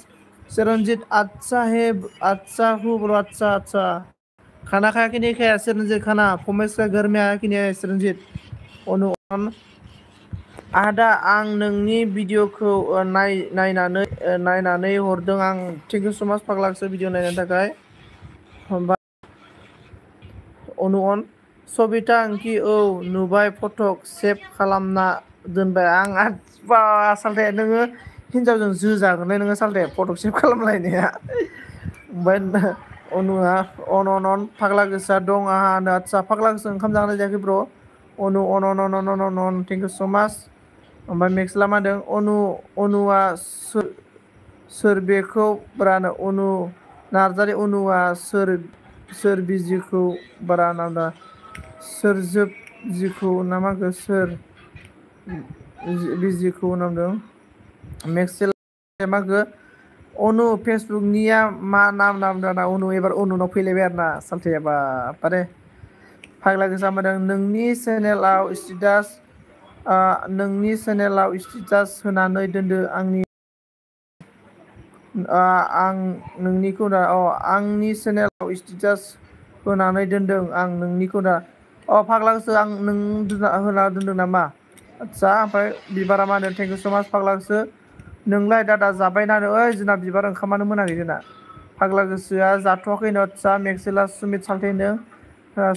Speaker 1: चिरन्जित अच्छा हु ब्रो अच्छा खाना खाया कि नहीं खाया चिरन्जित खाना फमेश का घर में आया कि नहीं आया चिरन्जित अनु अन आदा आं नोंनि भिडिअखौ नायनानै हरदों आं थेंक इउ सो माच फाग्ला गोसो भिडिअ नायनायनि थाखाय अनु अन सबिता आंखि औ नुबाय फटक सेभ खालामना दोनबाय आं सालथे नोङो हिनजावजों जागोनलै नोङो सालथे फटक सेभ खालामलायनाया ओमफ्राय अनुआ अन फाग्ला गोसोआ दं आंहा आदसा फाग्ला गोसो ओंखाम जागोन जायाखै ब्र' अनु अन थेंक इउ सो माच ओमफ्राय मेक्सला मा होनदों अनुआ सोर बेखौ ब्रानो अनु नार्जारि अनुआ सोर बिजिखौ बारा नांदा सोरजोब जिखौ नामागो सोर बिजिखौ नामदों मेक्सेल मागो अनु फेसबुकनिया मा नाम दाना अनु एबार अनुनाव फैलायबाय आरोना सालथेया बारे फाग्ला गोसा मोदों नोंनि चेनेलाव स्टेटास होनानै दोनदो आं नोंनिखौ दा आंनि चेनेलाव स्टेटास होनानै दोनदों आं नोंनिखौ दा फाग्ला गोसो आं नों होना दोनदों नामा आदसा ओमफ्राय बिबारा मा होनो थेंक इउ सो माच फाग्ला गोसो नोंलाय दादा जाबायनानो ओइ जोंना बिबार ओंखामानो मोनाखै जोंना फाग्ला गोसोआ जाथ'वाखैनो आदसा मेक्सेला सुमित सालथे होनदों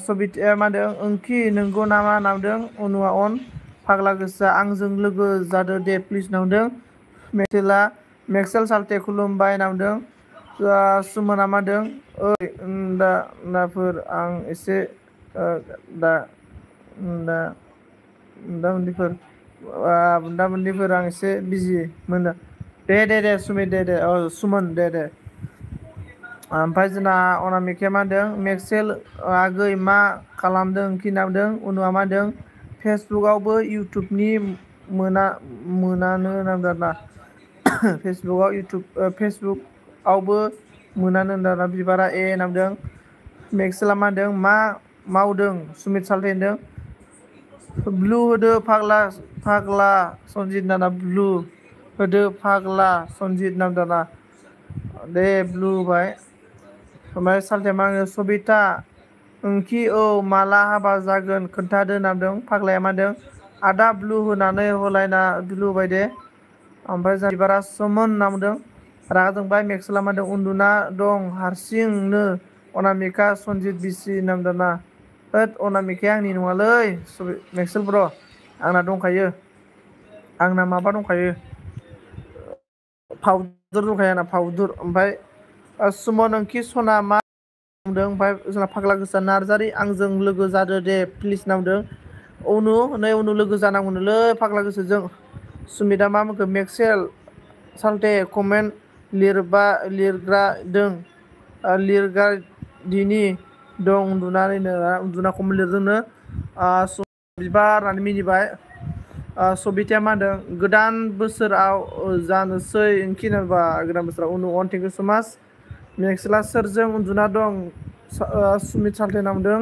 Speaker 1: सबिताया मा होनदों ओंखि नंगौ नामा नामदों अनुआ अन फाग्ला गोसोआ आंजों लोगो जादो दे प्लिज नामदों मेक्सेल सालथे खुलुमबाय नामदों सुमना मा होनदों ओइ दाफोर आं एसे दामोन्दिफोर आं एसे बिजि मोनो दे सुमित दे सुमन दे ओमफ्राय जोंना अनामिकाया मा होनदों मेक्सेल आगै मा खालामदों कि नामदों उनुआ मा होनदों फेसबुकआवबो इउटुबनि मोनानो नामदों आरोना फेसबुकआवबो मोनानो होनदों बिबारा नामदों मेक्सेला मा होनदों मा मावदों सुमित सालथे होनदों ब्लु होदो फाग्ला सन्जित नाना ब्लु होदो फाग्ला सन्जित नामदाना दे ब्लु होबाय ओमफ्राय सालथे मा होनो सबिता ओंखि औ माला हाबा जागोन खोन्थादो नामदों फाग्लाया मा होनदों आदा ब्लु होनानै हलायना ब्लु होबाय दे ओमफ्राय जों बिबारा सोमोन नामदों रागा जोंबाय मेक्सेला मा होनदों उन्दुना दं हारसिंनो अनामिका सन्जित बिसि नामदाना होद अनामिकाया आंनि नङालै मेक्सेल ब्र' आंना दंखायो आंना माबा दंखायो पाउदार दंखायो आंना पाउदार ओमफ्राय सुमन ओंखि सना मा नामदों ओमफ्राय जोंना फाग्ला गोसा नार्जारि आंजों लोगो जादो दे प्लिज नामदों अनु लोगो जानांगौनोलै फाग्ला गोसोजों सुमिता मा मोनखो मेक्सेल सालथे कमेन्ट लिरग्रादिनि दं उन्दुना कमेन्ट लिरदोंनो बिबार होननानै मिनिबाय सबिताया मा होनदों गोदान बोसोराव जानोसै ओंखि होनबा गोदान बोसोराव अनु अन थेंक इउ सो माच मेक्सेला सोरजों उन्दुना दं सुमित सालथे नामदों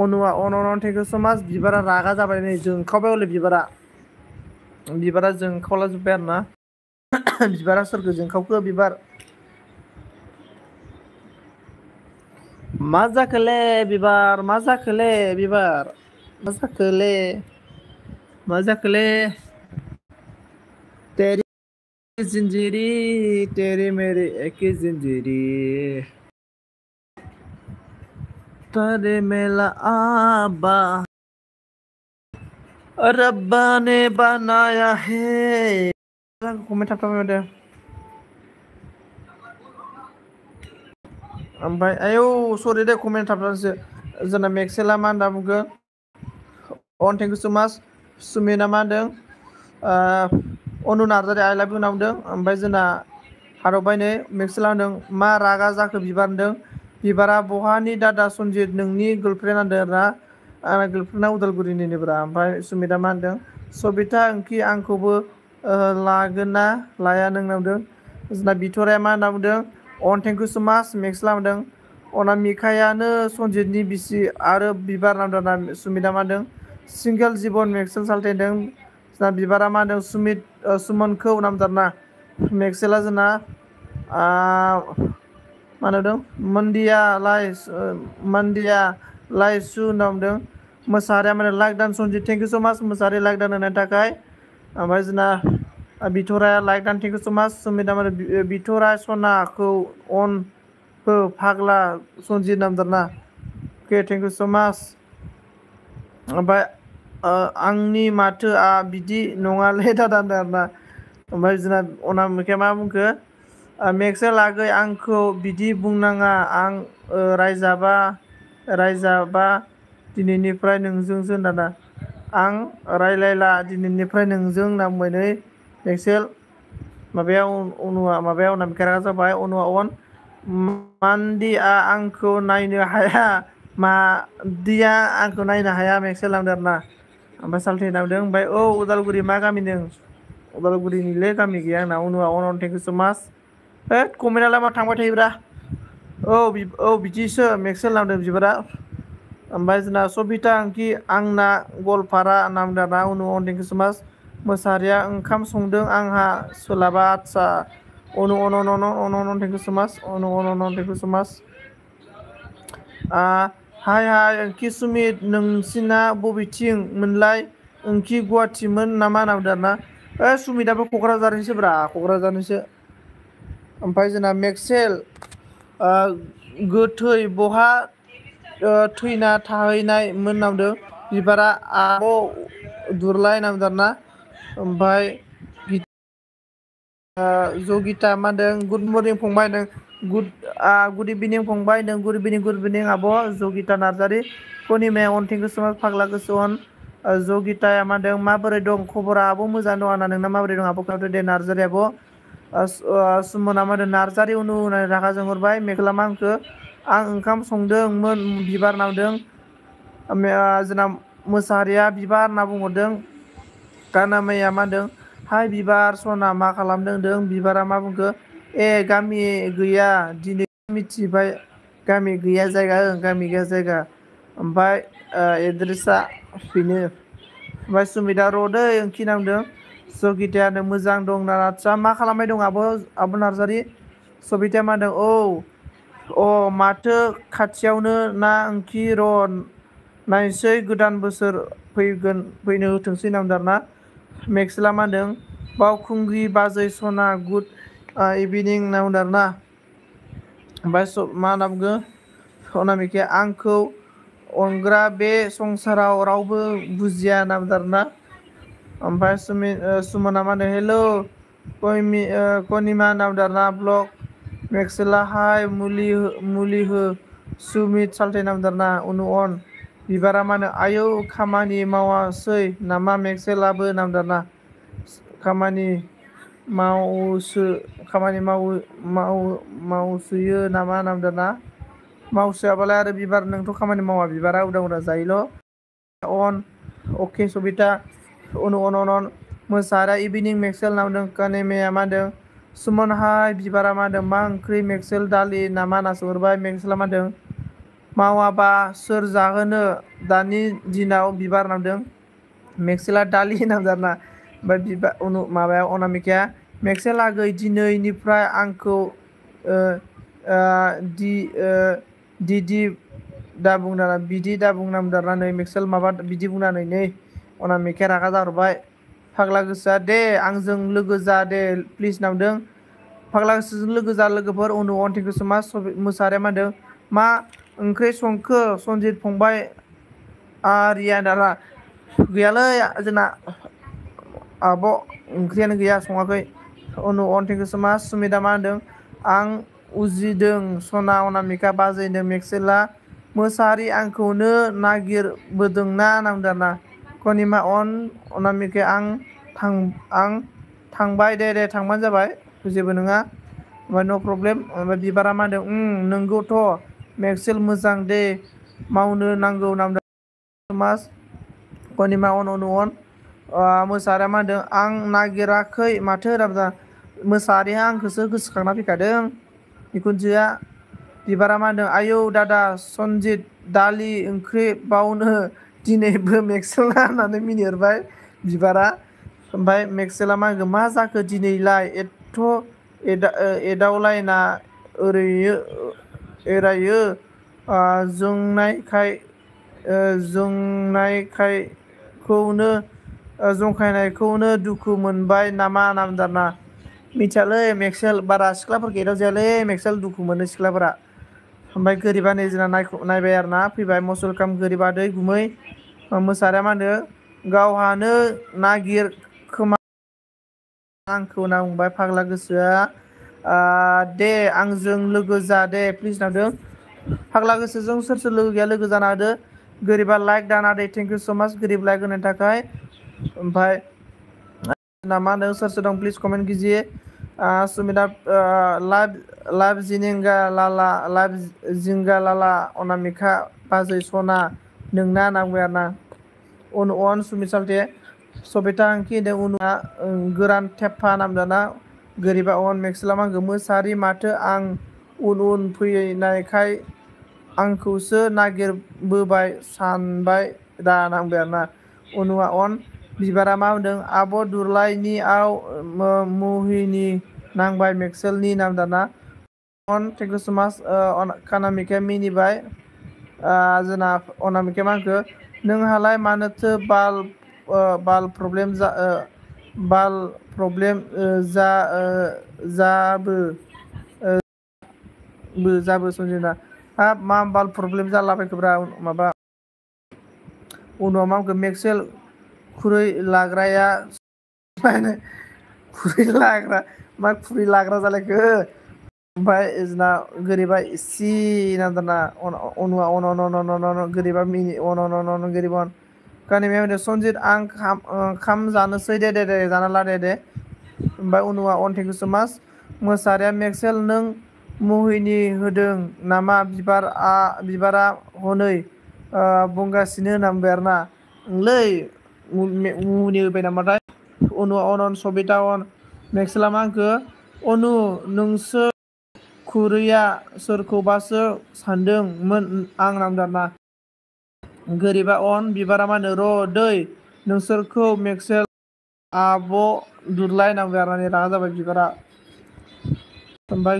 Speaker 1: अनुआ अन थेंक इउ सो माच बिबारा रागा जाबाय नै जोंखावबाय हले बिबारा जोंखावला जोब्बाय आरोना बिबारा सोरखौ जोंखावखो बिबार मा जाखोले बिबार मा जाखोले बिबार मा जाखोले मा जाखोले तेरी जिंजीरी तेरी मेरी एक ही जिंजीरी तेरे मेला आबा रब्बा ने बनाया है कमेन्ट थाबथाबाय माथो ओमफ्राय आयौ सरि दे कमेन्ट थाबथानोसो जोंना मेक्सेला मा होनना बुंगोन अन थेंक इउ सो माच सुमिना मा होनदों अनु नार्जारि आइ लाभ इउ होनना बुंदों ओमफ्राय जोंना हादबाय नै मेक्सेला होनदों मा रागा जाखो बिबार होनदों बिबारा बहानि दादा सनजित नोंनि गार्लफ्रेन्ड होनदों ना आंना गार्लफ्रेन्डआ उदालगुरिनिब्रा ओमफ्राय सुमिता मा होनदों सबिता ओंखि आंखौबो लागोन ना लाया नों होनदों जोंना बिथराया मा होनना बुंदों अन थेंक इउ सो माच मेक्सेला होनदों अनामिकायानो सनजितनि बिसि आरो बिबार नांदों सुमिता मा होनदों सिंगेल जिबन मेक्सेल सालथेदों जोंना बिबारा मा होनदों सुमनखौ नामजादा मेक्सेला जोंना मा होनदों मन्दिया लाइसु होनना बुंदों मोसाहारिया माने लाइक दान सनजित थेंक इउ सो माच मोसाहारि लाइक दान होनायनि थाखाय ओमफ्राय जोंना बिथराया लाइक दान थेंक इउ सो माच सुमिता माने बिथरा सनाखौ अन हो फाग्ला सनजित नामजादा अके थेंक इउ सो माच ओमफ्राय आंनि माथोआ बिदि नङालै दादा होनदों आरोना ओमफ्राय जोंना अनामिकाया मा बुंखो मेक्सेल लागै आंखौ बिदि बुंनाङा आं रायजाबा दिनैनिफ्राय नोंजोंसो दादा आं रायलायला दिनैनिफ्राय नोंजों होनना बुंबाय नै मेक्सेल माबायाव अनामिकाया रागा जाबाय अनुआ अन मान्दिया आंखौ नायनो हाया मादिया आंखौ नायनो हाया मेक्सेल लांदों आरोना ओमफ्राय सालथे नामदों ओमफ्राय औ उदालगुरि मा गामि नों उदालगुरिनिलै गामि गैया आंना अनुआ अन थेंक इउ सो माच होद कमेन्टआलाय मा थांबाय थायोब्रा औ बिदिसो मेक्सेल नामदों बिबारा ओमफ्राय जोंना सबिता ओंखि आंना गवालपारा नामदों ना अनु अन थेंक इउ सो माच मोसाहारिया ओंखाम संदों आंहा सोलाबा आदसा अनु अन thank you so much Anu thank you so माच हाय ओंखि सुमित नोंसिना बबेथिं मोनलाय ओंखि गुवाहाटिमोन नामा होनना बुंदों आरोना सुमितआबो क'क्राझारनिसो ब्रा क'क्राझारनिसो ओमफ्राय जोंना मेक्सेल गोथै बहा थैना थाहैनायमोन होनना बुंदों बिबारा आब' दुरलाय होनना बुंदों आरोना ओमफ्राय जगिता मा होनदों गुड मर्निं फंबाय नों गुड इभिनिं फंबाय नों गुड इभिनिं आब' जगिता नार्जारि कनिमाया अन थेंक इउ सो माच फाग्ला गोसो अन जगिताया मा होनदों माबोरै दं खबरा आब' मोजां दं आंना नोंना माबोरै दं आब' खोन्थादो दे नार्जारि आब' सुमना मा होनदों नार्जारि उनु होननानै रागा जोंहरबाय मेघला मा होनखो आं ओंखाम संदोंमोन बिबार नांदों जोंना मोसाहारिया बिबार होनना बुंहरदों गानामाया मा होनदों हाय बिबार सना मा खालामदों होनदों बिबारा मा बुंखो गामि गैया दिनै मिथिबाय गामि गैया जायगा गामि गैया जायगा ओमफ्राय एड्रेसा बेनो ओमफ्राय सुमिता र'दै ओंखि नांदों जगितायानो मोजां दं ना आदसा मा खालामबाय दं आब' नार्जारि सबिताया मा होनदों माथो खाथियावनो ना ओंखि र' नायसै गोदान बोसोर फैनो होथोंसै होनना बुंदों आरोना मेक्सेला मा होनदों बावखुंग्रि बाजै सना गुड इभिनिं होनना बुंदों आरोना ओमफ्राय मा होनना बुङो अनामिकाया आंखौ अनग्रा बे संसाराव रावबो बुजिया होनना बुंदों आरोना ओमफ्राय सुमना मा होनदों हेलौ कनिमा होनना बुंदों आरोना ब्लग मेक्सेला हाय मुलि हो सुमित सालथे होनना बुंदों आरोना उनु अन बिबारा मा होनो आयौ खामानि मावासै नामा मेक्सेलाबो होनना बुंदों आरोना खामानि मावसोयो नामा होनना बुंदों आरोना मावसोआबालाय आरो बिबार नोंथ' खामानि मावा बिबारा उदां जायोल' अन अके सबिता अन मोसाहारिया इभिनिं मेक्सेल होनना बुंदों कानेमाया मा होनदों सुमन हाय बिबारा मा होनदों मा ओंख्रि मेक्सेल दालि नामा होनना सोंहरबाय मेक्सेला मा होनदों मावाबा सोर जाहोनो दानि दिनाव बिबार नांदों मेक्सेला दालि होनना बुंदों आरोना ओमफ्राय माबाया अनामिकाया मेक्सेल आगै दिनैनिफ्राय आंखौ दिदि दा बुंना बिदि दा बुंनामदारा नै मेक्सेल माबा बिदि बुंनानै नै अनामिकाया रागा जाहरबाय। फाग्ला गोसोआ दे आंजों लोगो जा दे प्लिज नांदों। फाग्ला गोसोजों लोगो जा लोगोफोर उनु अन्थिखौ मा मोसाहारिया मा होनदों मा ओंख्रि संखो सनजित फंबाय आरिया दारा गैयालै जोंना आब' ओंख्रियानो गैया सङाखै। अनु अन्थिखौसो मा सुमिदा मा होनदों आं उजिदों सना अनामिका बाजैनो मेक्सेला मोसाहारि आंखौनो नागिरबोदोंना नांदोंना कनिमा अनामिका आं थांबाय दे थांबानो जाबाय जेबो नङा ओमफ्राय न' प्रब्लेम ओमफ्राय बिबारा मा होनदों नोंगौथ' मेक्सेल मोजां दे मावनो नांगौ नामदों मास कनिमा अन मोसाहारिया मा होनदों आं नागिराखै माथो राबजा मोसाहारिया आंखौसो गोसोखांना फैखादों बिखुनजोआ। बिबारा मा होनदों आयौ दादा सनजित दालि ओंख्रि बावनो दिनैबो मेक्सेला होननानै मिनिहरबाय बिबारा। ओमफ्राय मेक्सेला मा होनगोन मा जाखो दिनैलाय एथ' एदावलायना एरायो जंखायनायखौनो दुखु मोनबाय नामा नामदारना मिथियालै मेक्सेल बारा सिख्लाफोरखौ एदाव जायालै मेक्सेल दुखु मोनो सिख्लाफोरा। ओमफ्राय गोरिबा नै जोंना नायबाय आरोना फैबाय मसलकाम गोरिबा दै गुमै मोसाहारिया मा होनदों गावहानो नागिर खोमा आंखौ होनना बुंबाय फाग्ला गोसोआ दे आंजों लोगो जा दे प्लिज नांदों। फाग्ला गोसोजों सोर लोगो गैया लोगो जाना होदो गोरिबा लाइक दाना दे थेंक इउ स' माच गोरिब लाइक होनो थाखाय। ओमफ्राय मा होनदों सोर दं प्लिज कमेन्ट कीजिए। सुमिता लाइभ जिंगा लाला अनामिका बाजै सना नोंना होनना बुंबाय आरोना अन सुमित सालथे सबिता आंखि उनआ गोरान थेफा नामदाना गोरिबा अन मेक्सेला मा होनगोन मोसाहारि माथो आं उन फैनायखाय आंखौसो नागिरबोबाय सानबाय दा नांबाय आरोना अनुआ अन बिबारा मा होनदों आब' दुरलायनिआव मुहिनि नांबाय मेक्सेलनि नामदाना अन थेंक इउ स' माच अनामिकाया मिनिबाय जोंना अनामिकाया मा होनखो नोंहालाय मानोथो बाल प्रब्लेम जाबो सनजिना हाब मा बाल प्रब्लेम जालाबायखोब्रा माबा उनाव मा होनखो मेक्सेल खुरै लाग्राया खुरै लाग्रा जालायखो ओमफ्राय जोंना गोरिबा इसि नांदोंना अनुआ अन गोरिबा मिनि अन गोरिबा अन कानिमाया होनदों सनजित आं खाम जानोसै दे जाना ला दे ओमफ्राय अनुआ अन थेंक इउ स' माच मोसाहारिया मेक्सेल नों मुहिनि होदों नामा बिबारा हनै बुंगासिनो होनना बुंबाय आरोना ओंलै मुहिनि होबाय नामाथाय अनुआ अन सबिता अन मेक्सेला मा होनखो अनु नोंसो खुरैया सोरखौबासो सानदोंमोन आं नामदारना गोरिबा अन बिबारा मा होनो र' दै नोंसोरखौ मेक्सेल आब' दुरलाय नांबाय आरोना रागा जाबाय बिबारा। ओमफ्राय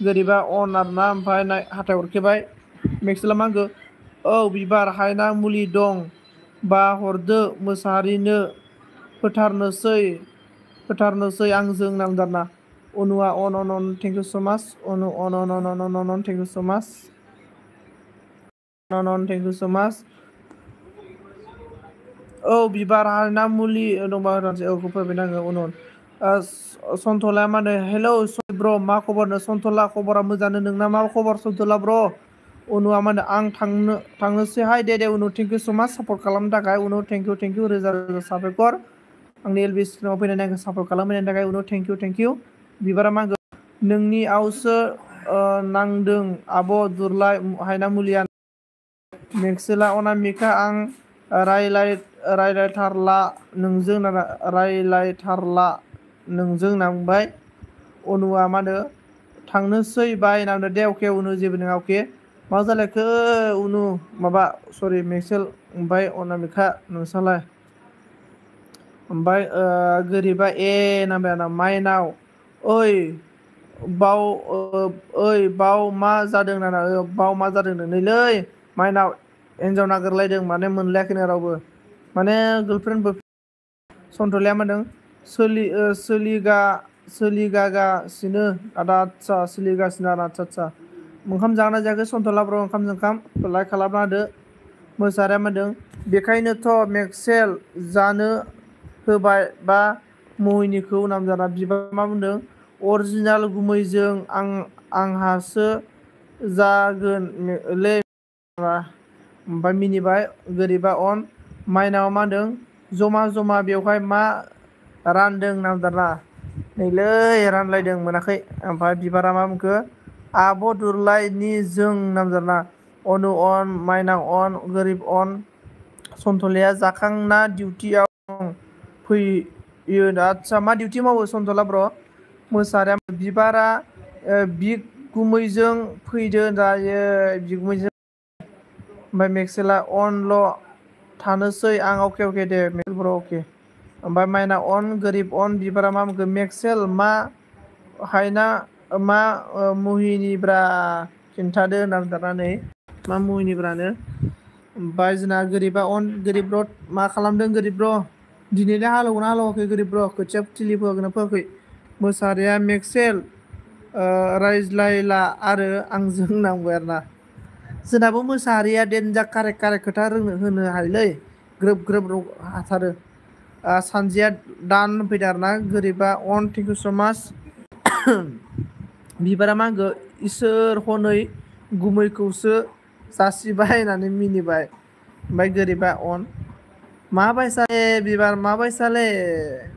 Speaker 1: गोरिबा अन आरोना ओमफ्राय हाथाय हरखेबाय मेक्सेला मा होनखो औ बिबार हायना मुलि दं बा हरदो मोसाहारिनो फोथारनोसै आंजों नामदारना अनुआ अन थेंक इउ स' माच अन थेंक इउ स' माच थेंक इउ स' माच औ बिबार हायना मुलि दंबा फैबाय आङो उनाव सन्थलाया मा होनो हेलौ ब्र मा खबरनो सन्थला खबरा मोजांनो नोंना मा खबर सन्थला ब्र अनुआ मा होनो आं थांनोसैहाय दे उनाव थेंक इउ स' माच सापर्ट खालामनो थाखाय उनाव थेंक इउ रोजा रोजा साबायखर आंनि एलबि स्क्रिनाव फैनानै आंखौ सापर्ट खालामनायनि थाखाय उनाव थेंक इउ बिबारा मा होनगोन नोंनियावसो नांदों आब' दुरलाय हायना मुलिया मेक्सेला अनामिका आं रायलायथारला नोंजों होनना बुंबाय अनुआ मा होनो थांनोसै बाय होनना दे अके उनु जेबो नङा अके मा जालायखो उनु माबा सरि मेक्सेल ओमफ्राय अनामिका नोंसालाय ओमफ्राय गोरिबा ए नाम्बार माइनाव ओइ बाव ओइ बाव मा जादों नाना बाव मा जादों नैलै माइनाव हिन्जाव नागिरलायदों माने मोनलायाखैनो रावबो माने गार्लफ्रेन्ड सन्थलाया मा होनदों सोलिगासिनो आदा आदसा सोलिगासिनो आदा आदसा ओंखाम जाना जायाखै सन्थला ब्र ओंखाम लाइक खालामना होदो। मोसाहारिया मा होनदों बेखायनोथ' मेक्सेल जानो होबाय बा मोहिनीखौ नामजादा बिबार मा बुंदों अरिजिनाल गुमैजों आंहासो जागोन लै ओमफ्राय मिनिबाय गोरिबा अन माइनाव मा होनदों जमा जमा बेवहाय मा रानदों नामजादा नैलै रानलायदों मोनाखै ओमफ्राय बिबारा मा बुंखो आब' दुरलायनि जों नामजादा अनु अन माइनाव अन गोरिब अन सन्थलाया जाखांना डिउटियाव फैयो आदसा मा डिउटि मावो सन्थला ब्र मोसाहारिया बिबारा बिगुमैजों फैदो दायो बिगुमैजों ओमफ्राय मेक्सेला अनल' थानोसै आं अके दे मेक्सेल ब्र अके ओमफ्राय माइना अन गोरिब अन बिबारा मा बुंखो मेक्सेल मा हायना मा मोहिनीब्रा खिन्थादो नामजादा मा मोहिनीब्रानो ओमफ्राय जोंना गोरिबा अन गोरिब ब्र मा खालामदों गोरिब ब्र दिनैलाय हालेवगोना हालेवाखै गोरिब ब्र खोथिया थिलि फोगोना फोयाखै मोसाहारिया मेक्सेल रायज्लायला आरो आंजों नांबाय आरोना जोंनाबो मोसाहारिया देनजार कारेक्ट खोथा होनो हायोलै ग्रोब हाथारो सानजिया दान फैदों आरोना गोरिबा अन थेंक इउ स' माच बिबारा मा होनखो इसोर हनै गुमैखौसो जासिबाय होननानै मिनिबाय ओमफ्राय गोरिबा अन माबायसालै बिबार माबायसालै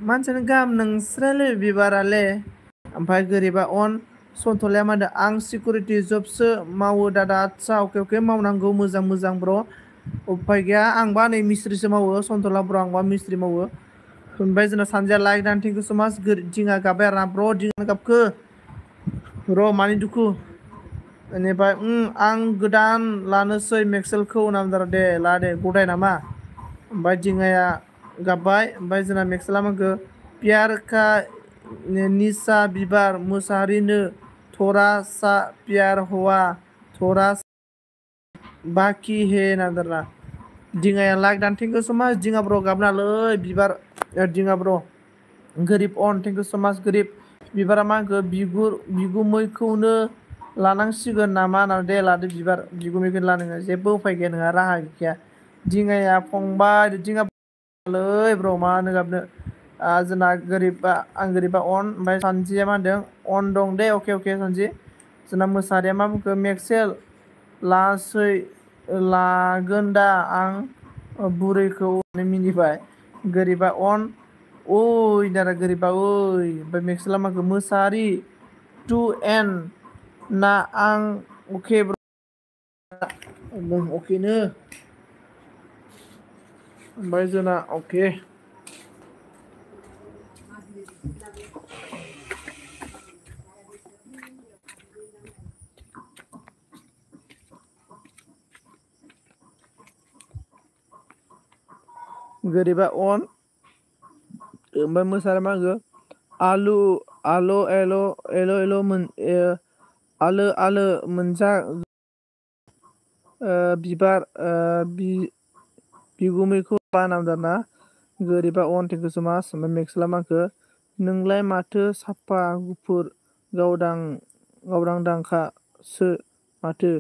Speaker 1: मानसियानो गाहाम नोंस्रालै बिबारालै ओमफ्राय गोरिबा अन सन्थलाया मा होनदों आं सिकिउरिटि जबसो मावो दादा आदसा अके मावनांगौ मोजां ब्र उफाय गैया आंबा नै मिस्ट्रिसो मावो सन्थला ब्र आंबा मिस्ट्रि मावो ओमफ्राय जोंना सानैया लाइक दान थेंक इउ स' माच दिङा गाबबाय आरोना ब्र दिङा गाबखो र' मानि दुखु बेनिफ्राय आं गोदान लानोसै मेक्सेलखौ नामजादा दे ला दे गदाय नामा ओमफ्राय दिङाया गाबबाय ओमफ्राय जोंना मेक्सेला मा होनखो प्यार का निशा बिबार मोसाहारिनो थरा सा प्यार हुआ थरा बाखि हे नामजादा दिङाया लाइक दान थेंक इउ स' माच दिङा ब्र गाबनाङालै बिबार दिङा ब्र गोरिब अन थेंक इउ स' माच गोरिब बिबारा मा होनखो बिगुमैखौनो लानांसिगोन नामा होननानै दे लादो बिबार बिगुमैखौनो ला नोङो जेबो उफाय गैया नोंहा राहा गैखाया दिङाया फंबाय लै ब्र मानो गाबनो जोंना गोरिबा अन ओमफ्राय सानजिया मा होनदों अन दं दे अके सानजि जोंना मोसाहारिया मा बुंखो मेक्सेल लासै लागोन दा आं बुरैखौ मिनिबाय गोरिबा अन ओइ दाना गोरिबा ओइ ओमफ्राय मेक्सेला मा होनखो मोसाहारि टु एन ना आं अके ब्र अकेनो ओमफ्राय जोंना अके गोरिबा अन ओमफ्राय मोसाहारिया मा होनखो आलु आलो मोनजा बिबार बिगुमैखौ नामजादा गोरिबा अन थेंक इउ स' माच ओमफ्राय मेक्सेला मा होनखो नोंलाय माथो साफा गुफुर गावदांखासो माथो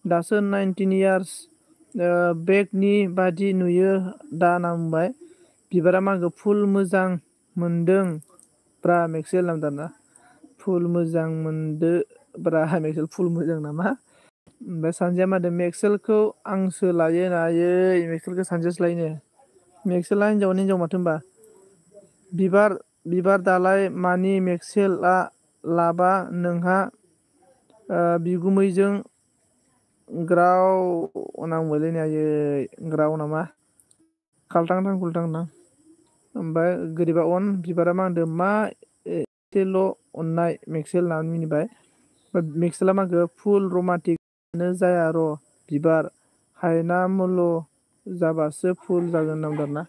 Speaker 1: दासो 19 इयार्स बेकनि बादि नुयो दा होनना बुंबाय बिबारा मा होनखो फुल मोजां मोनदों ब्रा मेक्सेल नामजादा फुल मोजां मोनदो ब्रा मेक्सेल फुल मोजां नामा ओमफ्राय सानजिया मा होनदों मेक्सेलखौ आंसो लायो आयै मेक्सेलखौ सानजियासो लायोनो मेक्सेला हिनजावानो हिनजाव माथो होनबा बिबार दालाय मानि मेक्सेला लाबा नोंहा बिगुमैजों ग्राव नांबायलै नै आयै ग्राव नामा खाल्थां खुल्थां ओमफ्राय गोरिबा अन बिबारा मा होनदों मा एसेल' अननाय मेक्सेल होननानै मिनिबाय मेक्सेला मा होनखो फुल रमान्टिकआनो जाया र' बिबार हायना मल' जाबासो फुल जागोन नामजादा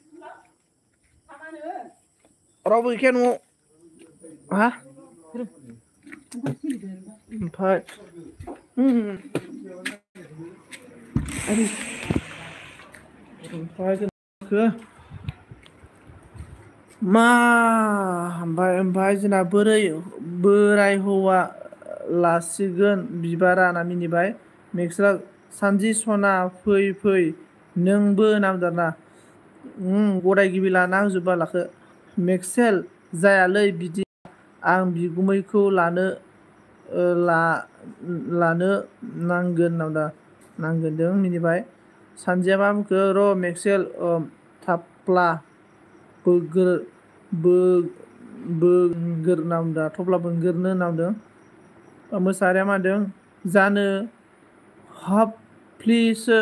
Speaker 1: रावबो गैखाया न'आव हा ओमफ्राय मा ओमफ्राय जोंना बोराय हौवा लासिगोन बिबारा ना मिनिबाय मेक्सला सानजि सना फै नोंबो नामदारना गदाय गिबि लाना होजोबबा लाखो मेक्सेल जायालै बिदि आं बिगुमैखौ लानो नांगोन नांगोनदों मिनिबाय सानजिया मा बुंखो र' मेक्सेल थाफ्ला बोगोर नामदा थफ्ला बोनगोरनो नामदों मोसाहारिया मा होनदों जानो हाफ प्लिसो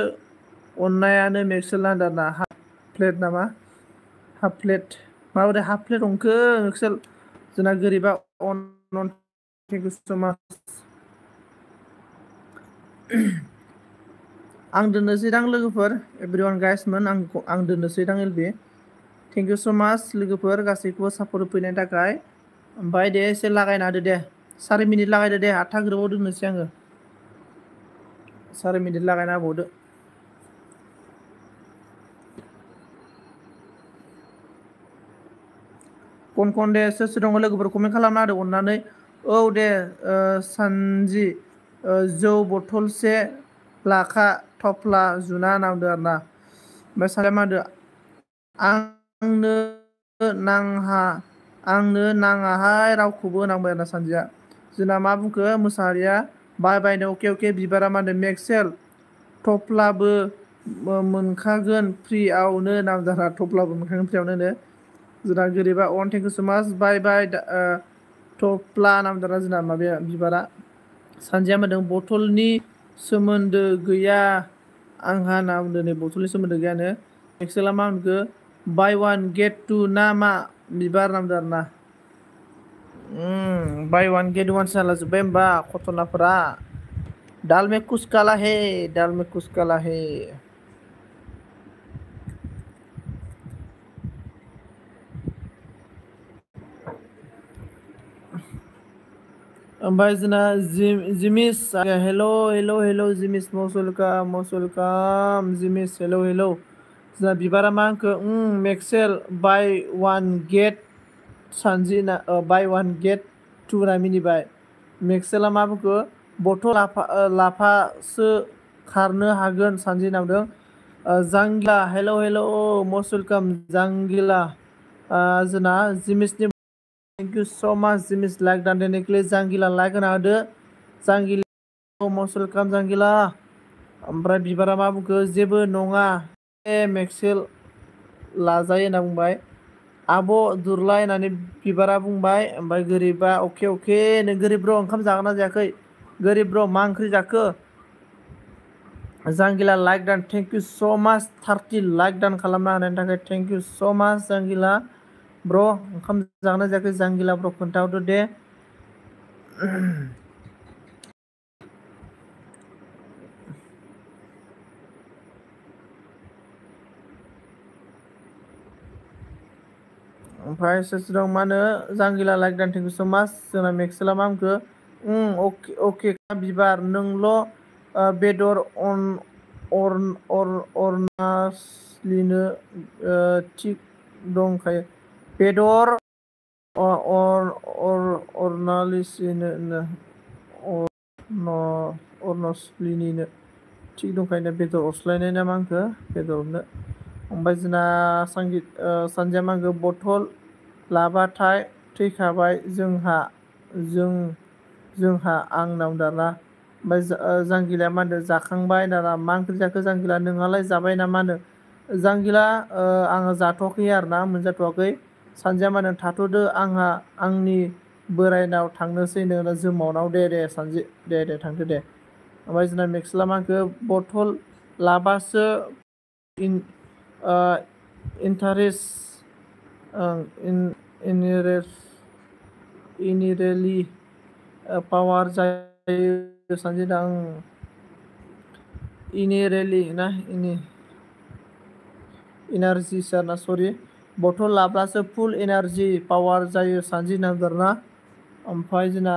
Speaker 1: अननायानो मेक्सेल नांदारना हाफ प्लेट नामा हाफ प्लेट माबोरै हाफ प्लेट हमखो मेक्सेल जोंना गोरिबा अन थेंक इउ सो माच आं दोननोसैदां लोगोफोर एभ्रिवान गाइसमोन आं दोननोसैदां एलबि थेंक इउ स' माच लोगोफोर गासैखौबो सापर्ट होफैनायनि थाखाय ओमफ्राय दे एसे लागायना होदो दे 4 मिनिट लागायदो दे 8था ग्रोबाव दोननोसै आङो 4 मिनिट लागायना होबावदो कन दे सोर दङ लोगोफोर कमेन्ट खालामना होदो अननानै औ दे सानजि जौ बथलसे लाखा थफ्ला जुना नांदो आरोना ओमफ्राय सानजिया मा होनदो आंनो नाङाहाय रावखौबो होनांबाय आरोना सानजिया जोंना मा बुंखो मोसाहारिया बायनो अके बिबारा मा होनदों मेक्सेल थफ्लाबो मोनखागोन फ्रियावनो नामजादा थफ्लाबो मोनखागोन फ्रियावनो होनो जोंना गोरिबा अन थेंक इउ सो माच बाय थफ्ला नामजादा जोंना माबाया बिबारा सानजिया मा होनदों बथलनि सोमोन्दो गैया आंहा होनना बुंदों नै बथलनि सोमोन्दो गैयानो एक्सेला मा होनखो बाय वान गेट टु ना मा बिबार नामदो आरोना बाय वान गेट वान जाला जोब्बाय होमबा घटनाफोरा दाल में कुछ काला है ओमफ्राय जोंना जिमिस हेल' जिमिस मस्ट वेलकाम जिमिस हेल' जोंना बिबारा मा होनखो मेक्सेल buy one get buy one get two ना मिनिबाय मेक्सेला मा बुंखो बथल लाफासो खारनो हागोन सानजि नामदों जांगिला हेल' मस्ट वेलकाम जांगिला जोंना जिमिसनि थेंक इउ स' माच जिमिस लाइक दानदेनेकलि जांगिला लाइक होना होदो जांगिला मस्ट वेलकाम जांगिला ओमफ्राय बिबारा मा बुंखो जेबो नङा मेक्सेल लाजायो होनना बुंबाय आब' दुरलाय होननानै बिबारा बुंबाय ओमफ्राय गोरिबा अके नों गोरिब ब्र' ओंखाम जागोन ना जायाखै गोरिब ब्र' मा ओंख्रि जाखो जांगिला लाइक दान थेंक इउ स' माच 30 लाइक दान खालामना होनायनि थाखाय थेंक इउ स' माच जांगिला ब्र' ओंखाम जागोन ना जायाखै जांगिला ब्र' खोन्थाहरदो दे ओमफ्राय सोर दं मा होनो जांगिला लाइक दान थेंक इउ स' माच जोंना मेक्सेला मा होनखो अके बिबार नोंल' बेदर अरनासलिनो थिग दंखायो बेदर अरनसलिनिनो थिग दंखायो बेदर अरस्लायनाय ना मा होनखो बेदरनो ओमफ्राय जोंना सानजिया मा होनखो बथल लाबाथाय थैखाबाय जोंहा आं नामदारना ओमफ्राय जांगिलाया मा होनदों जाखांबाय दाना मा ओंख्रि जाखो जांगिला नोंहालाय जाबाय ना मा होनो जांगिला आङो जाथ'वाखै आरोना मोनजाथ'वाखै सानजिया मा होनो थाथ'दो आंहा आंनि बोरायनाव थांनोसै नोंना जोमावनाव दे सानजि दे थांदो दे ओमफ्राय जोंना मेक्सेला मा होनखो बथल लाबासो इनिरेलि पावार जायो सानजिदा इनिरेलि ना इनारजि सार ना सरि बथल लाब्लासो फुल एनार्जि पावार जायो सानजि नांगोरना ओमफ्राय जोंना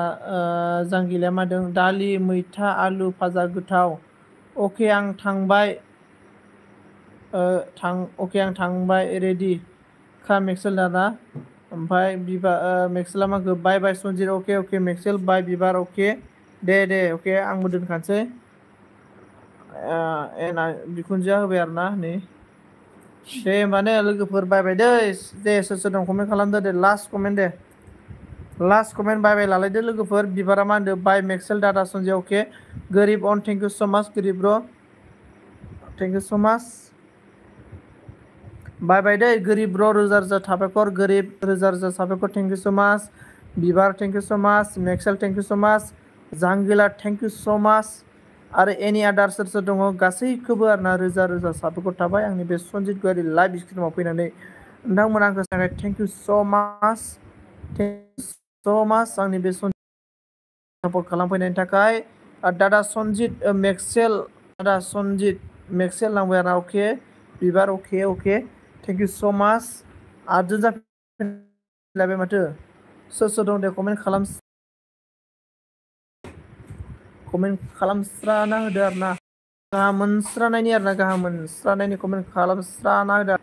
Speaker 1: जांगिलाया मादों दालि मैथा आलु भाजा गोथाव अके आं थांबाय अके आं थांबाय रेडि खा मेक्सेल दाना ओमफ्राय मेक्सेला माखो बाय बाय सनजित अके मेक्सेल बाय बिबार अके दे अके आंबो दोनखानोसै बिखुनजोआ होबाय आरोना नै दे होमबा ने लोगोफोर बाय दे सोर दं कमेन्ट खालामदो दे लास्ट कमेन्ट बाय लालायदो लोगोफोर बिबारा मा होनदो बाय मेक्सेल दादा सनजय अके गोरिब अन थेंक इउ स' माच गोरिब ब्र थेंक इउ स' माच बाय दे गोरिब ब्र रोजा साबायखर गोरिब रोजा साबायखर थेंक इउ स' माच बिबार थेंक इउ स' माच मेक्सेल थेंक इउ स' माच जांगिला थेंक इउ स' माच आरो एनि आदार सोर दङ गासैखौबो आरोना रोजा साबायखर थाबाय आंनि बे सनजित गयारि लाइभ स्ट्रिमाव फैनानै नोंथांमोना आंखौ थाखाय थेंक इउ स' माच आंनि बे सापर्ट खालामफैनायनि थाखाय दादा सनजित मेक्सेल नांबाय आरोना अके बिबार अके थेंक इउ स' माच आदजन जाफैलायबाय माथो सोर दं दे कमेन्ट खालामस्राना होदो आरोना गाहाम मोनस्रानायनि कमेन्ट खालामस्राना होदो